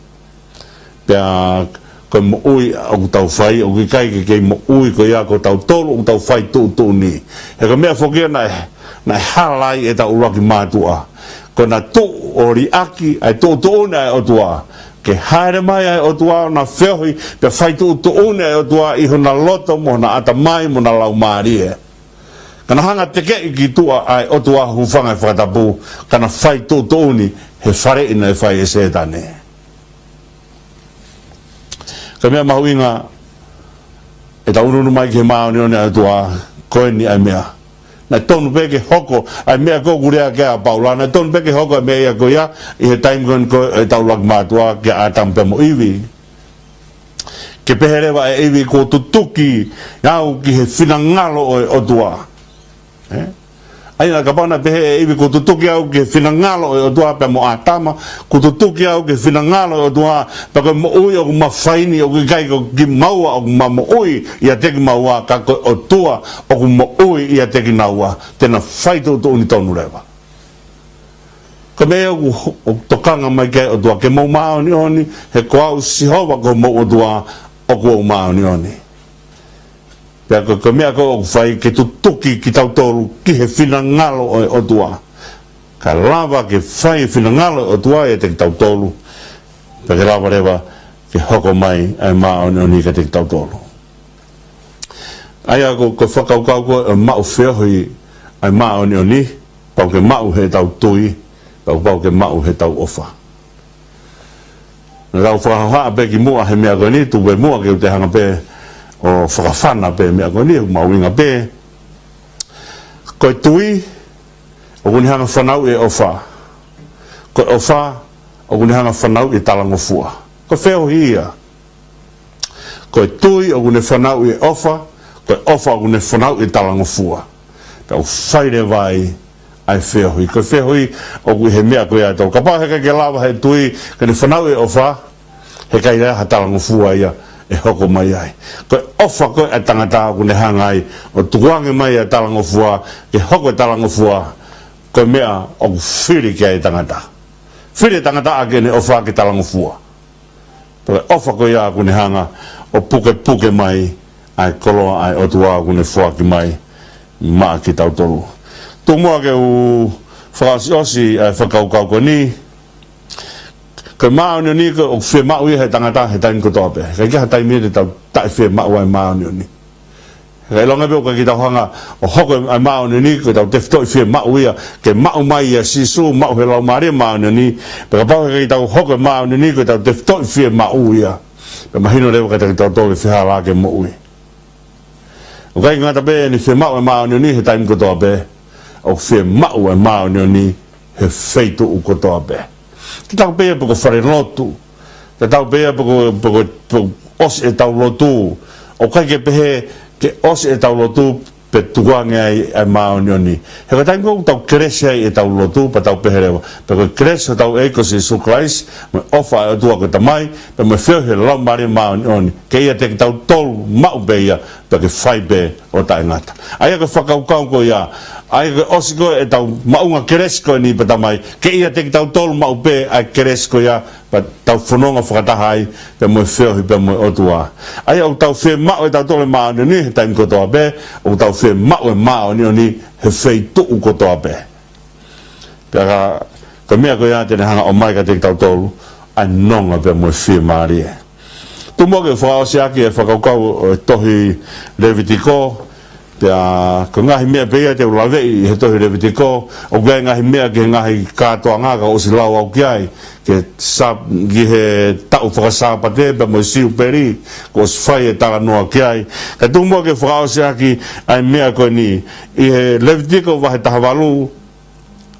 Pea ko e moʻui ʻoku tau fai, ʻoku ʻikai ke kei moʻui ko ia ko tautolu ʻoku tau fai tuʻutuʻuni. He ko e meʻa foki ia naʻe, naʻe hala ai ʻetau ʻuluaki mātuʻa. Ko ʻena tuʻu ʻo liʻaki ʻa e tuʻutuʻuni ʻa e ʻOtua. Ke hāʻele mai ʻa e ʻOtua ʻo na feohi, pea fai tuʻutuʻuni ʻa e ʻOtua ʻi hona loto mo hona ʻatamai mo hona laumālie. Ka na hanga tekeʻi ki tuʻa ʻa e ʻOtua, hūfanga he fakatapu, ka na fai tuʻutuʻuni he faleʻi naʻe fai ʻe Sētane. Ko e meʻa mahuʻinga ʻetau ʻunuʻunu mai ki he māʻoniʻoni ʻa e ʻOtua, ko eni ʻa e meʻa. Naʻe tonu pē ke hoko ʻa e meʻa ko ē ʻoku lea ki ai ʻa Paula, naʻe tonu pē ke hoko ʻa e meʻa ia ko ia ʻi he taimi ko eni ko ē ʻetau ʻuluaki mātuʻa kia ʻĀtama pea mo ʻIvi. Ke pehē leva ʻe ʻIvi kuo tutuki au ki he finangalo ʻo e ʻOtua. Ē? ʻA ia kapau naʻe pehē ʻe ʻIvi kuo tutuki au ki he finangalo ʻo e ʻOtua pea mo ʻĀtama, kuo tutuki au ki he finangalo ʻo e ʻOtua, pea ko e moʻui ʻoku ma fai ni ʻoku ʻikai ko kimaua ʻoku ma moʻui ʻiate kimaua, ka ko e ʻOtua ʻoku moʻui ʻiate kinaua, te na fai tuʻutuʻuni tonu leva. Ko e meʻa ʻoku, ʻoku tokanga mai ki ai e ʻOtua, ke mou māʻoniʻoni, he ko au Sihova ko homou ʻOtua ʻoku ou māʻoniʻoni. Pea ko, ko e meʻa ko ē ʻoku fai ke tutuki kitautolu ki he finangalo ʻo e ʻOtua. Ka lava ke fai e finangalo ʻo e ʻOtua ʻiate kitautolu. Pea ke lava leva ke hoko mai ʻa e māʻoniʻoni kiate kitautolu. ʻA ia ko, ko e fakakaukau ko ē ʻo e maʻu feohi ʻa e māʻoniʻoni, pau ke maʻu heʻetau tui, pea pau ke maʻu heʻetau ʻofa. Naʻa tau fakahohaʻa pē kimuʻa he meʻa ko eni, tuku pē muʻa ke u toe hanga pē ʻo fakafana pē meʻa ko eni, ʻoku mahuʻinga pē. Ko e tui, ʻoku ne hanga fanauʻi e ʻofa. Ko e ʻofa, ʻoku ne hanga fanauʻi e talangofua. Ko e feohi ia. Ko e tui ʻoku ne fanauʻi e ʻofa, ko e ʻofa ʻoku ne fanauʻi e talangofua. Pea ʻoku fai leva ai ʻa e feohi. Ko e feohi ʻoku ʻi he meʻa ko ia ʻe tolu. Kapau heʻikai ke lava he tui ke ne fanauʻi e ʻofa, heʻikai lava ha talangofua ia ʻe hoko mai ai. Ko e ʻofa ko ē ʻa e tangata ʻoku ne hanga ai ʻo tukuange mai ʻa e talangofua, ke hoko e talangofua ko e meʻa ʻoku fili ki ai e tangata. Fili e tangata ʻaki ʻene ʻofa ke talangofua. Pea ko e ʻofa ko ia ʻoku ne hanga ʻo pukepuke mai ʻa e koloa ʻa e ʻOtua ʻoku ne foaki mai maʻa kitautolu. Tuku muʻa ke u fakaʻosiʻosi ʻa e fakakaukau ko eni. Ko e māʻoniʻoni ko ē ʻoku fiemaʻu ia he tangata he taimi kotoa pē. ʻIkai ke ʻi ai ha taimi ia te tau taʻefiemaʻu ai e māʻoniʻoni. Ka ʻilonga pē ʻoku ʻikai ke tau hanga ʻo hoko ʻa e māʻoniʻoni ko ʻetau tefitoʻi fiemaʻu ia ke maʻu mai ʻia Sīsū, maʻu he Laumālie Māʻoniʻoni, pea kapau he ʻikai ke tau hoko e māʻoniʻoni ko ʻetau tefitoʻi fiemaʻu ia, pea mahino leva kiate kitautolu e fehālaaki ʻa e moʻui. ʻOku ʻikai ngata pē ʻene fiemaʻu e māʻoniʻoni he taimi kotoa pē, ʻoku fiemaʻu e māʻoniʻoni he feituʻu kotoa pē. Tatau pē ia pe ko e fale lotu, tatau pē ia pe ko, pe ko, pe ko e ʻosi ʻetau lotu. ʻOku ʻikai ke pehē ke ʻosi ʻetau lotu pea tukuange ai ʻa e māʻoniʻoni. He ko e taimi ko ē ʻoku tau kelesi ai ʻetau lotu, pea tau pehē leva, pea ko e kelesi hotau ʻEiki ko Sīsū Kalaisi, mo e ʻofa ʻa e ʻOtua ko e Tamai, pea mo e feohi ʻa e Laumālie Māʻoniʻoni, ke ʻiate kitautolu maʻu pē ia, pea ke fai pē ʻo taʻengata. ʻA ia ko e fakakaukau ko ia, ʻa ia ko e ʻosi ko ē ʻetau maʻunga kelesi ko eni pea Tamai, ke ʻiate kitautolu maʻu pē ʻa e kelesi ko ia, pea tau fononga fakataha ai pea mo e feohi pea mo e ʻOtua. ʻA ia ʻoku tau fiemaʻu ʻe tautolu e māʻoniʻoni he taimi kotoa pē, ʻoku tau fiemaʻu e māʻoniʻoni he feituʻu kotoa pē. Pea ka, ko e meʻa ko ia te ne hanga ʻo ʻomai kiate kitautolu ʻa e nonga pea mo e fiemālie. Tuku muʻa ke fakaʻosi ʻaki e fakakaukau ʻo e tohi Levitiko, pea ko e ngaahi meʻa pē ia te u laveʻi he tohi Levitiko, ʻoku ʻi ai e ngaahi meʻa ki he ngaahi kātoanga kuo ʻosi lau au ki ai, ki he Sā-, ki he taʻu fakasāpate pea mo e Siupeli, kuo ʻosi fai e talanoa ki ai. Ka tuku muʻa ke fakaʻosi ʻaki ʻa e meʻa ko eni, ʻi he Levitiko vahe taha valu,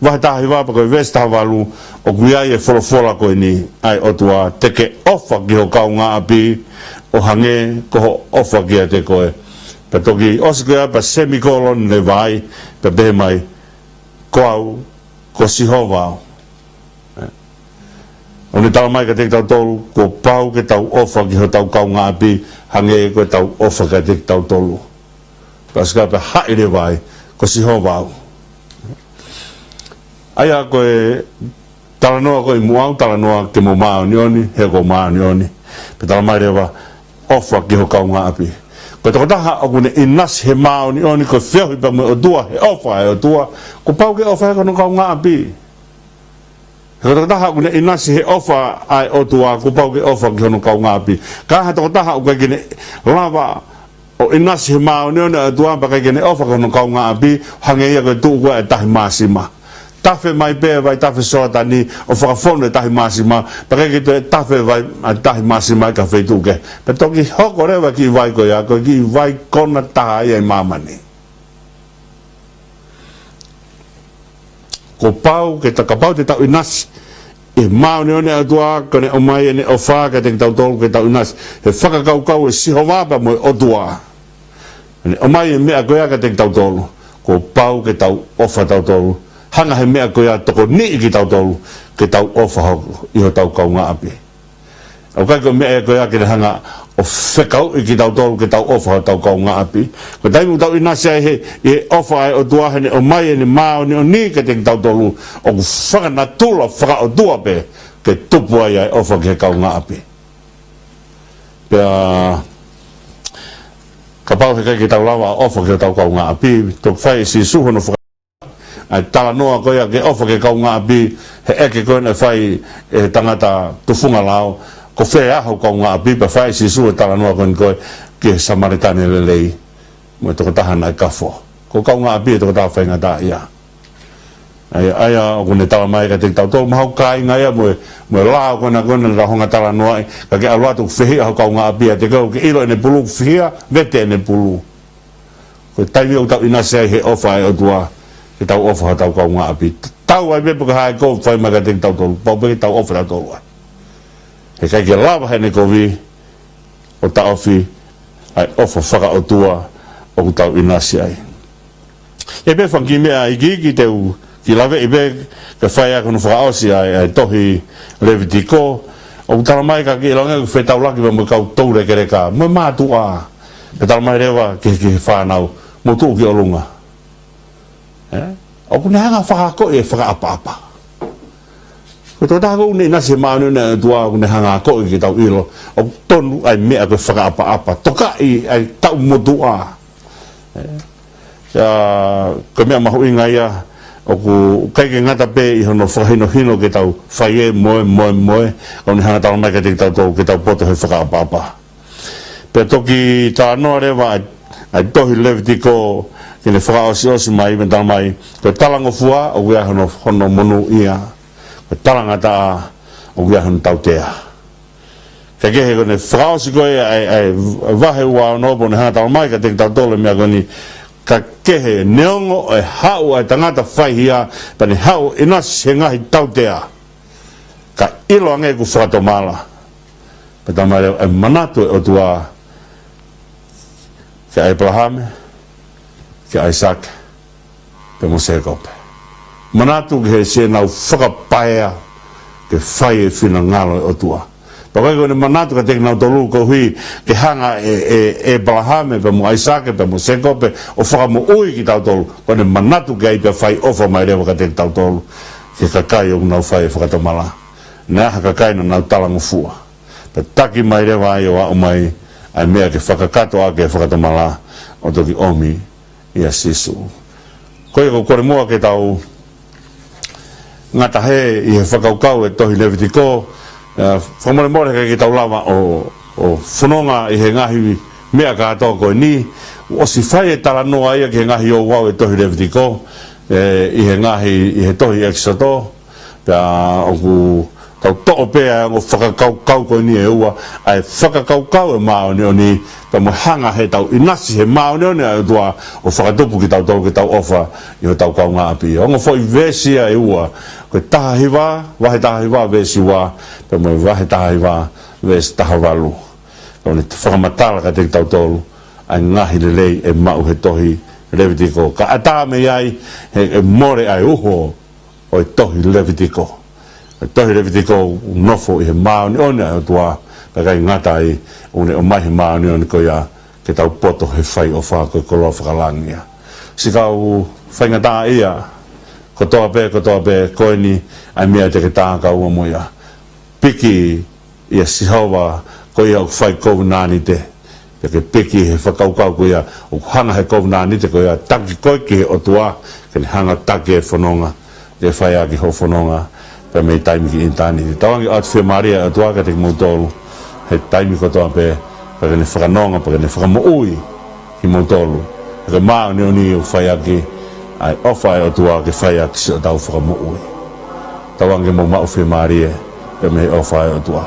vahe taha hiva pea ko e veesi taha valu, ʻoku ʻi ai e folofola ko eni ʻa e ʻOtua, te ke ʻofa ki ho kaungāʻapi ʻo hangē ko hoʻo ʻofa kiate koe. Pea toki ʻosi ko ia pea semikoloni leva ai, pea pehē mai, ko au, ko Sihova au. ʻOku ne talamai kiate kitautolu, kuo pau ke tau ʻofa ki hotau kaungāʻapi, hangē ko ʻetau ʻofa kiate kitautolu. Pea ʻosi ko ia pea haʻi leva ai, ko Sihova au. ʻA ia ko e talanoa ko ē ʻi muʻa ʻoku talanoa ki hoʻomo māʻoniʻoni, he ʻoku ou māʻoniʻoni. Pea talamai leva, ʻofa ki ho kaungāʻapi. Ko e tokotaha ʻoku ne ʻinasi he māʻoniʻoni, ko e feohi pea mo e ʻOtua, he ʻofa ʻa e ʻOtua, kuo pau ke ʻofa ia ki hono kaungāʻapi. He ko e tokotaha ʻoku ne ʻinasi he ʻofa ʻa e ʻOtua, kuo pau ke ʻofa ki hono kaungāʻapi. Ka ko ha tokotaha ʻoku ʻikai ke ne lava ʻo ʻinasi he māʻoniʻoni ʻa e ʻOtua pea ʻikai ke ne ʻofa ki hono kaungāʻapi, hangē ia ko e tuʻu ko ē ʻa e tahi māsima. Tafe mai pē e vaitafe Soatani ʻo fakafonu e tahi māsima, pea ʻikai ke toe tafe e vai, ʻa e tahi māsima ki ha feituʻu kehe. Pea toki hoko leva e kiʻi vai ko ia, ko e kiʻi vai kona taha ia ʻi māmani. Kuo pau ke ta-, kapau te tau ʻinasi ʻi he māʻoniʻoni ʻa e ʻOtua, ko ʻene ʻomai ʻene ʻofa kiate kitautolu, ke tau ʻinasi he fakakaukau ʻo Sihova pea mo e ʻOtua. ʻEne ʻomai e meʻa ko ia kiate kitautolu, kuo pau ke tau ʻofa tautolu. Hanga he meʻa ko ia ʻo tokoniʻi kitautolu ke tau ʻofa hoko ʻi hotau kaungāʻapi. ʻOku ʻikai ko e meʻa ia ko ia ke ne hanga ʻo fekauʻi kitautolu ke tau ʻofa hotau kaungāʻapi. Ko e taimi ʻoku tau ʻinasi ai he, ʻi he ʻofa ʻa e ʻOtua, heʻene ʻomai ʻene māʻoniʻoni kiate kitautolu, ʻoku fakanatula fakaʻotua pē ke tupu ai ʻa e ʻofa ki he kaungāʻapi. Pea kapau he ʻikai ke tau lava ʻo ʻofa ki hotau kaungāʻapi, toki fai ʻe Sīsū hono faka- ʻa e talanoa ko ia ki he ʻofa ki he kaungāʻapi, he ʻeke ko ē naʻe fai ʻe he tangata tufunga lao, ko fē ʻa ho kaungāʻapi, pea fai ʻe Sīsū e talanoa ko eni ko ē ki he Samalitane lelei mo e tokotaha naʻe kafo. Ko e kaungāʻapi e tokotaha faingataʻaʻia. ʻA ia, ʻa ia ʻoku ne talamai kiate kitautolu, maʻa ho kāinga ia mo e, mo e lao ko ena ko ena naʻa tau hanga ʻo talanoaʻi, ka ke ʻalu atu ʻo fehiʻa ho kaungāʻapi ʻiate koe, ke ʻilo ʻene pulu, fehiʻa, vete ʻene pulu. Ko e taimi ʻoku tau ʻinasi ai he ʻofa ʻa e ʻOtua, ke tau ʻofa hotau kaungāʻapi. Tatau ai pē pe ko hai ʻoku fai mai kiate kitautolu, pau pē ke tau ʻofa tautolu ai. He ʻikai ke lava heʻene kovi ʻo taʻofi ʻa e ʻofa fakaʻotua ʻoku tau ʻinasi ai. ʻE pē fanga kiʻi meʻa ikiiki te u kiʻi laveʻi pē, ke fai ʻaki hono fakaʻosi ʻa e, ʻa e tohi Levitiko, ʻoku talamai ka ke ʻilonga ʻoku fetaulaki pea mo e kau toulekeleka, mo e mātuʻa. Pea talamai leva ki he, ki he fānau, mou tuʻu ki ʻolunga. Ē? ʻOku ne hanga ʻo fakaakoʻi e fakaʻapaʻapa. Ko e tokotaha ʻoku ne ʻinasi he māʻoniʻoni ʻa e ʻOtua, ʻoku ne hanga ʻo akoʻi ke tau ʻilo ʻoku tonu ʻa e meʻa ko e fakaʻapaʻapa. Tokaʻi ʻa e taʻu motuʻa. Ē? Ia, ko e meʻa mahuʻinga ia, ʻOku ʻikai ke ngata pē ʻi hono fakahinohino ke tau fai ē mo ē, mo ē, mo ē, ʻoku ne hanga ʻo talamai kiate kitautolu ke tau poto he fakaʻapaʻapa. Pea toki talanoa leva ʻa e, ʻa e tohi Levitiko ke ne fakaʻosiʻosi mai, pea talamai, ko e talangofua ʻoku ʻi ai hono, hono monūʻia, ko e talangataʻa ʻoku ʻi ai hono tautea. Kae kehe, ko ʻene fakaʻosi ko ē ʻa e, ʻa e vahe ua ono, pea ne hanga ʻo talamai kiate kitautolu e meʻa ko eni, kae kehe, neongo ʻe haʻu ʻa e tangata faihia, pea ne haʻu ʻo ʻinasi he ngaahi tautea, ka ʻiloange ʻoku fakatomala. Pea talamai leva e manatu ʻa e ʻOtua kia ʻĒpalahame, kia ʻAisake, pea mo Sēkope. Manatu ki he siʻenau fakapaea ke fai e finangalo ʻo e ʻOtua. Pea ʻoku ʻikai ko ʻene manatu kiate kinautolu koeʻuhi ke hanga ʻe, ʻe, ʻe ʻĒpalahame pea mo ʻAisake pea mo Sēkope ʻo fakamoʻui kitautolu. Ko ʻene manatu ki ai pea fai ʻofa mai leva kiate kitautolu, ki he kakai ʻoku nau fai e fakatomala. Naʻe ʻi ai ha kakai naʻa nau talangofua. Pea taki mai leva ai ʻo aʻu mai ʻa e meʻa ke fakakakato ʻaki e fakatomala, ʻo toki ʻomi ʻia Sīsū. Ko ia, ʻoku ou kole muʻa ke tau ngata hē ʻi he fakakaukau e tohi Levitiko, ʻa, fakamolemole he ʻikai ke tau lava ʻo, ʻo fononga ʻi he ngaahi meʻa kātoa ko eni. ʻOsi fai e talanoa ia ki he ngaahi ouau e tohi Levitiko, ē, ʻi he ngaahi, ʻi he tohi ʻEkisoto, pea ʻoku tau toʻo pē ʻa e ongo fakakaukau ko eni ʻe ua, ʻa e fakakaukau ʻo e māʻoniʻoni, pea mo e hanga heʻetau ʻinasi he māʻoniʻoni ʻa e ʻOtua ʻo fakatupu kitautolu ke tau ʻofa ʻi hotau kaungāʻapi. Ongo foʻi veesi ia ʻe ua, ko e taha hiva, vahe taha hiva veesi ua, pea mo e vahe taha hiva veesi taha valu. ʻOku ne fakamatala kiate kitautolu ʻa e ngaahi lelei ʻe maʻu he tohi Levitiko. Ka ʻatā mei ai, he, ʻe mole ʻa e uho ʻo e tohi Levitiko. E tohi Levitiko ʻoku nofo ʻi he māʻoniʻoni ʻa e ʻOtua, pea ʻikai ngata ai, ʻoku ne ʻomai he māʻoniʻoni ko ia ke tau poto he fai ʻofa, ko e koloa fakalangi ia. Siʻi kau faingataʻaʻia, kotoa pē, kotoa pē, ko eni ʻa e meʻa te ke tākaua mo ia. Piki ʻia Sihova, ko ia ʻoku fai kovinānite. Pea ke piki he fakakaukau ko ia, ʻoku hanga he kovinānite ko ia ʻo taki koe ki he ʻOtua, ke ne hanga ʻo taki e fononga, ke fai ʻaki hoʻo fononga, pea mei taimi ki ʻitāniti. Tauange ʻa e ʻoatu fiemālie ʻa e ʻOtua kiate kimoutolu he taimi kotoa pē, pea ke ne fakanonga, pea ke ne fakamoʻui kimoutolu. He ko e māʻoniʻoni ʻoku fai ʻaki ʻa e ʻofa ʻa e ʻOtua ke fai ʻaki siʻotau fakamoʻui. Tauange ke mou maʻu fiemālie pea mei he ʻofa ʻa e ʻOtua.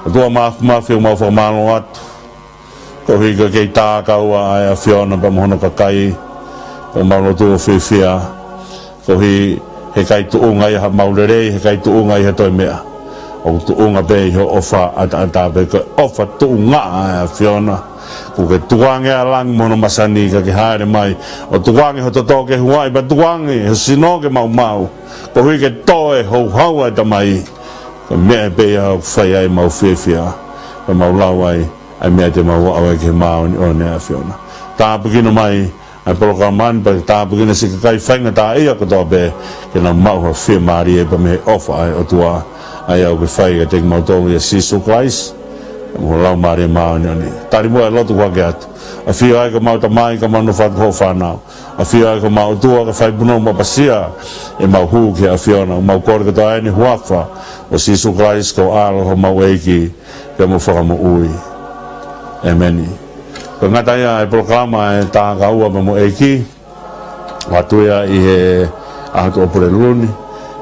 ʻOtua Māfimafi, ʻoku mau fakamālō atu koeʻuhi ko e kei tākaua ʻa e ʻAfiona pea mo hono kakai, pea mau lotu ʻo fiefia koeʻuhi he ʻikai tuʻunga ʻi haʻamau lelei, he ʻikai tuʻunga ʻi ha toe meʻa. ʻOku tuʻunga pē ʻi hoʻo ʻofa ʻataʻatā pē, ko e ʻofa tuʻungaʻa ʻa e ʻAfiona. ʻOku ke tukuange ʻa langi mo hono masani ka ke hāʻele mai, ʻo tukuange ho toto ke huaʻi, pea tukuange ho sino ke maumau, koeʻuhi ke tō e houhau ʻa e Tamai. Ko e meʻa pē ia ʻoku fai ai ʻemau fiefia, pea mau lau ai ʻa e meʻa te mau aʻu ai ki he māʻoniʻoni ʻa e ʻAfiona. Tāpuekina mai ʻa e polokalama ni, pea tāpuekina siʻi kakai faingataʻaʻia kotoa pē, ke nau maʻu ha fiemālie pea mei he ʻofa ʻa e ʻOtua, ʻa ia ʻoku fai kiate kimautolu ʻia Sīsū Kalaisi, mo e Laumālie Māʻoniʻoni. Tali muʻa e lotu kuo hake atu. ʻAfio ai ko homau Tamai, ka mau nofo atu ko hoʻo fānau. ʻAfio ai ko homau ʻOtua, ka fai punou mo ʻapasia ʻemau hū ki he ʻAfiona. Mau kole kotoa eni he huafa ʻo Sīsū Kalaisi ko ho ʻAlo, homau ʻEiki pea mo e Fakamoʻui. ʻĒmeni. Ko e ngata ia e polokalama ʻa e Tākaua pea mo e ʻEiki, ʻoatu ia ʻi he ʻaho Tuʻapulelulu ni,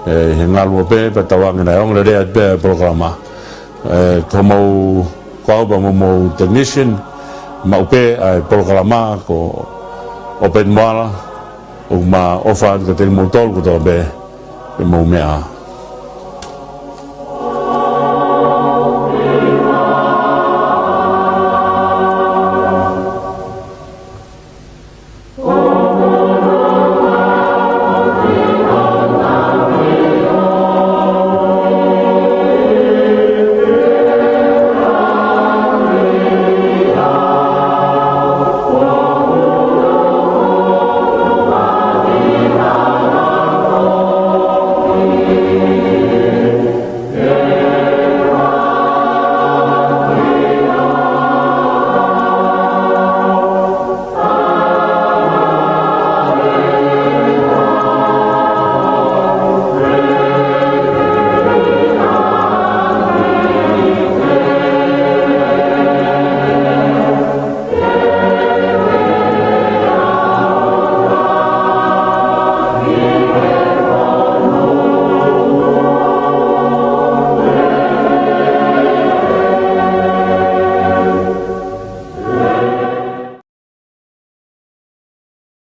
ē, ʻi he ngaluope, pea tauange naʻe ongo lelei atu pē ʻa e polokalama. Ē, ko homau, ko au pea mo homau technician, maʻu pē ʻa e polokalama, ko Obed Moala, ʻoku ma ʻofa atu kiate kimoutolu kotoa pē, pea mou meʻa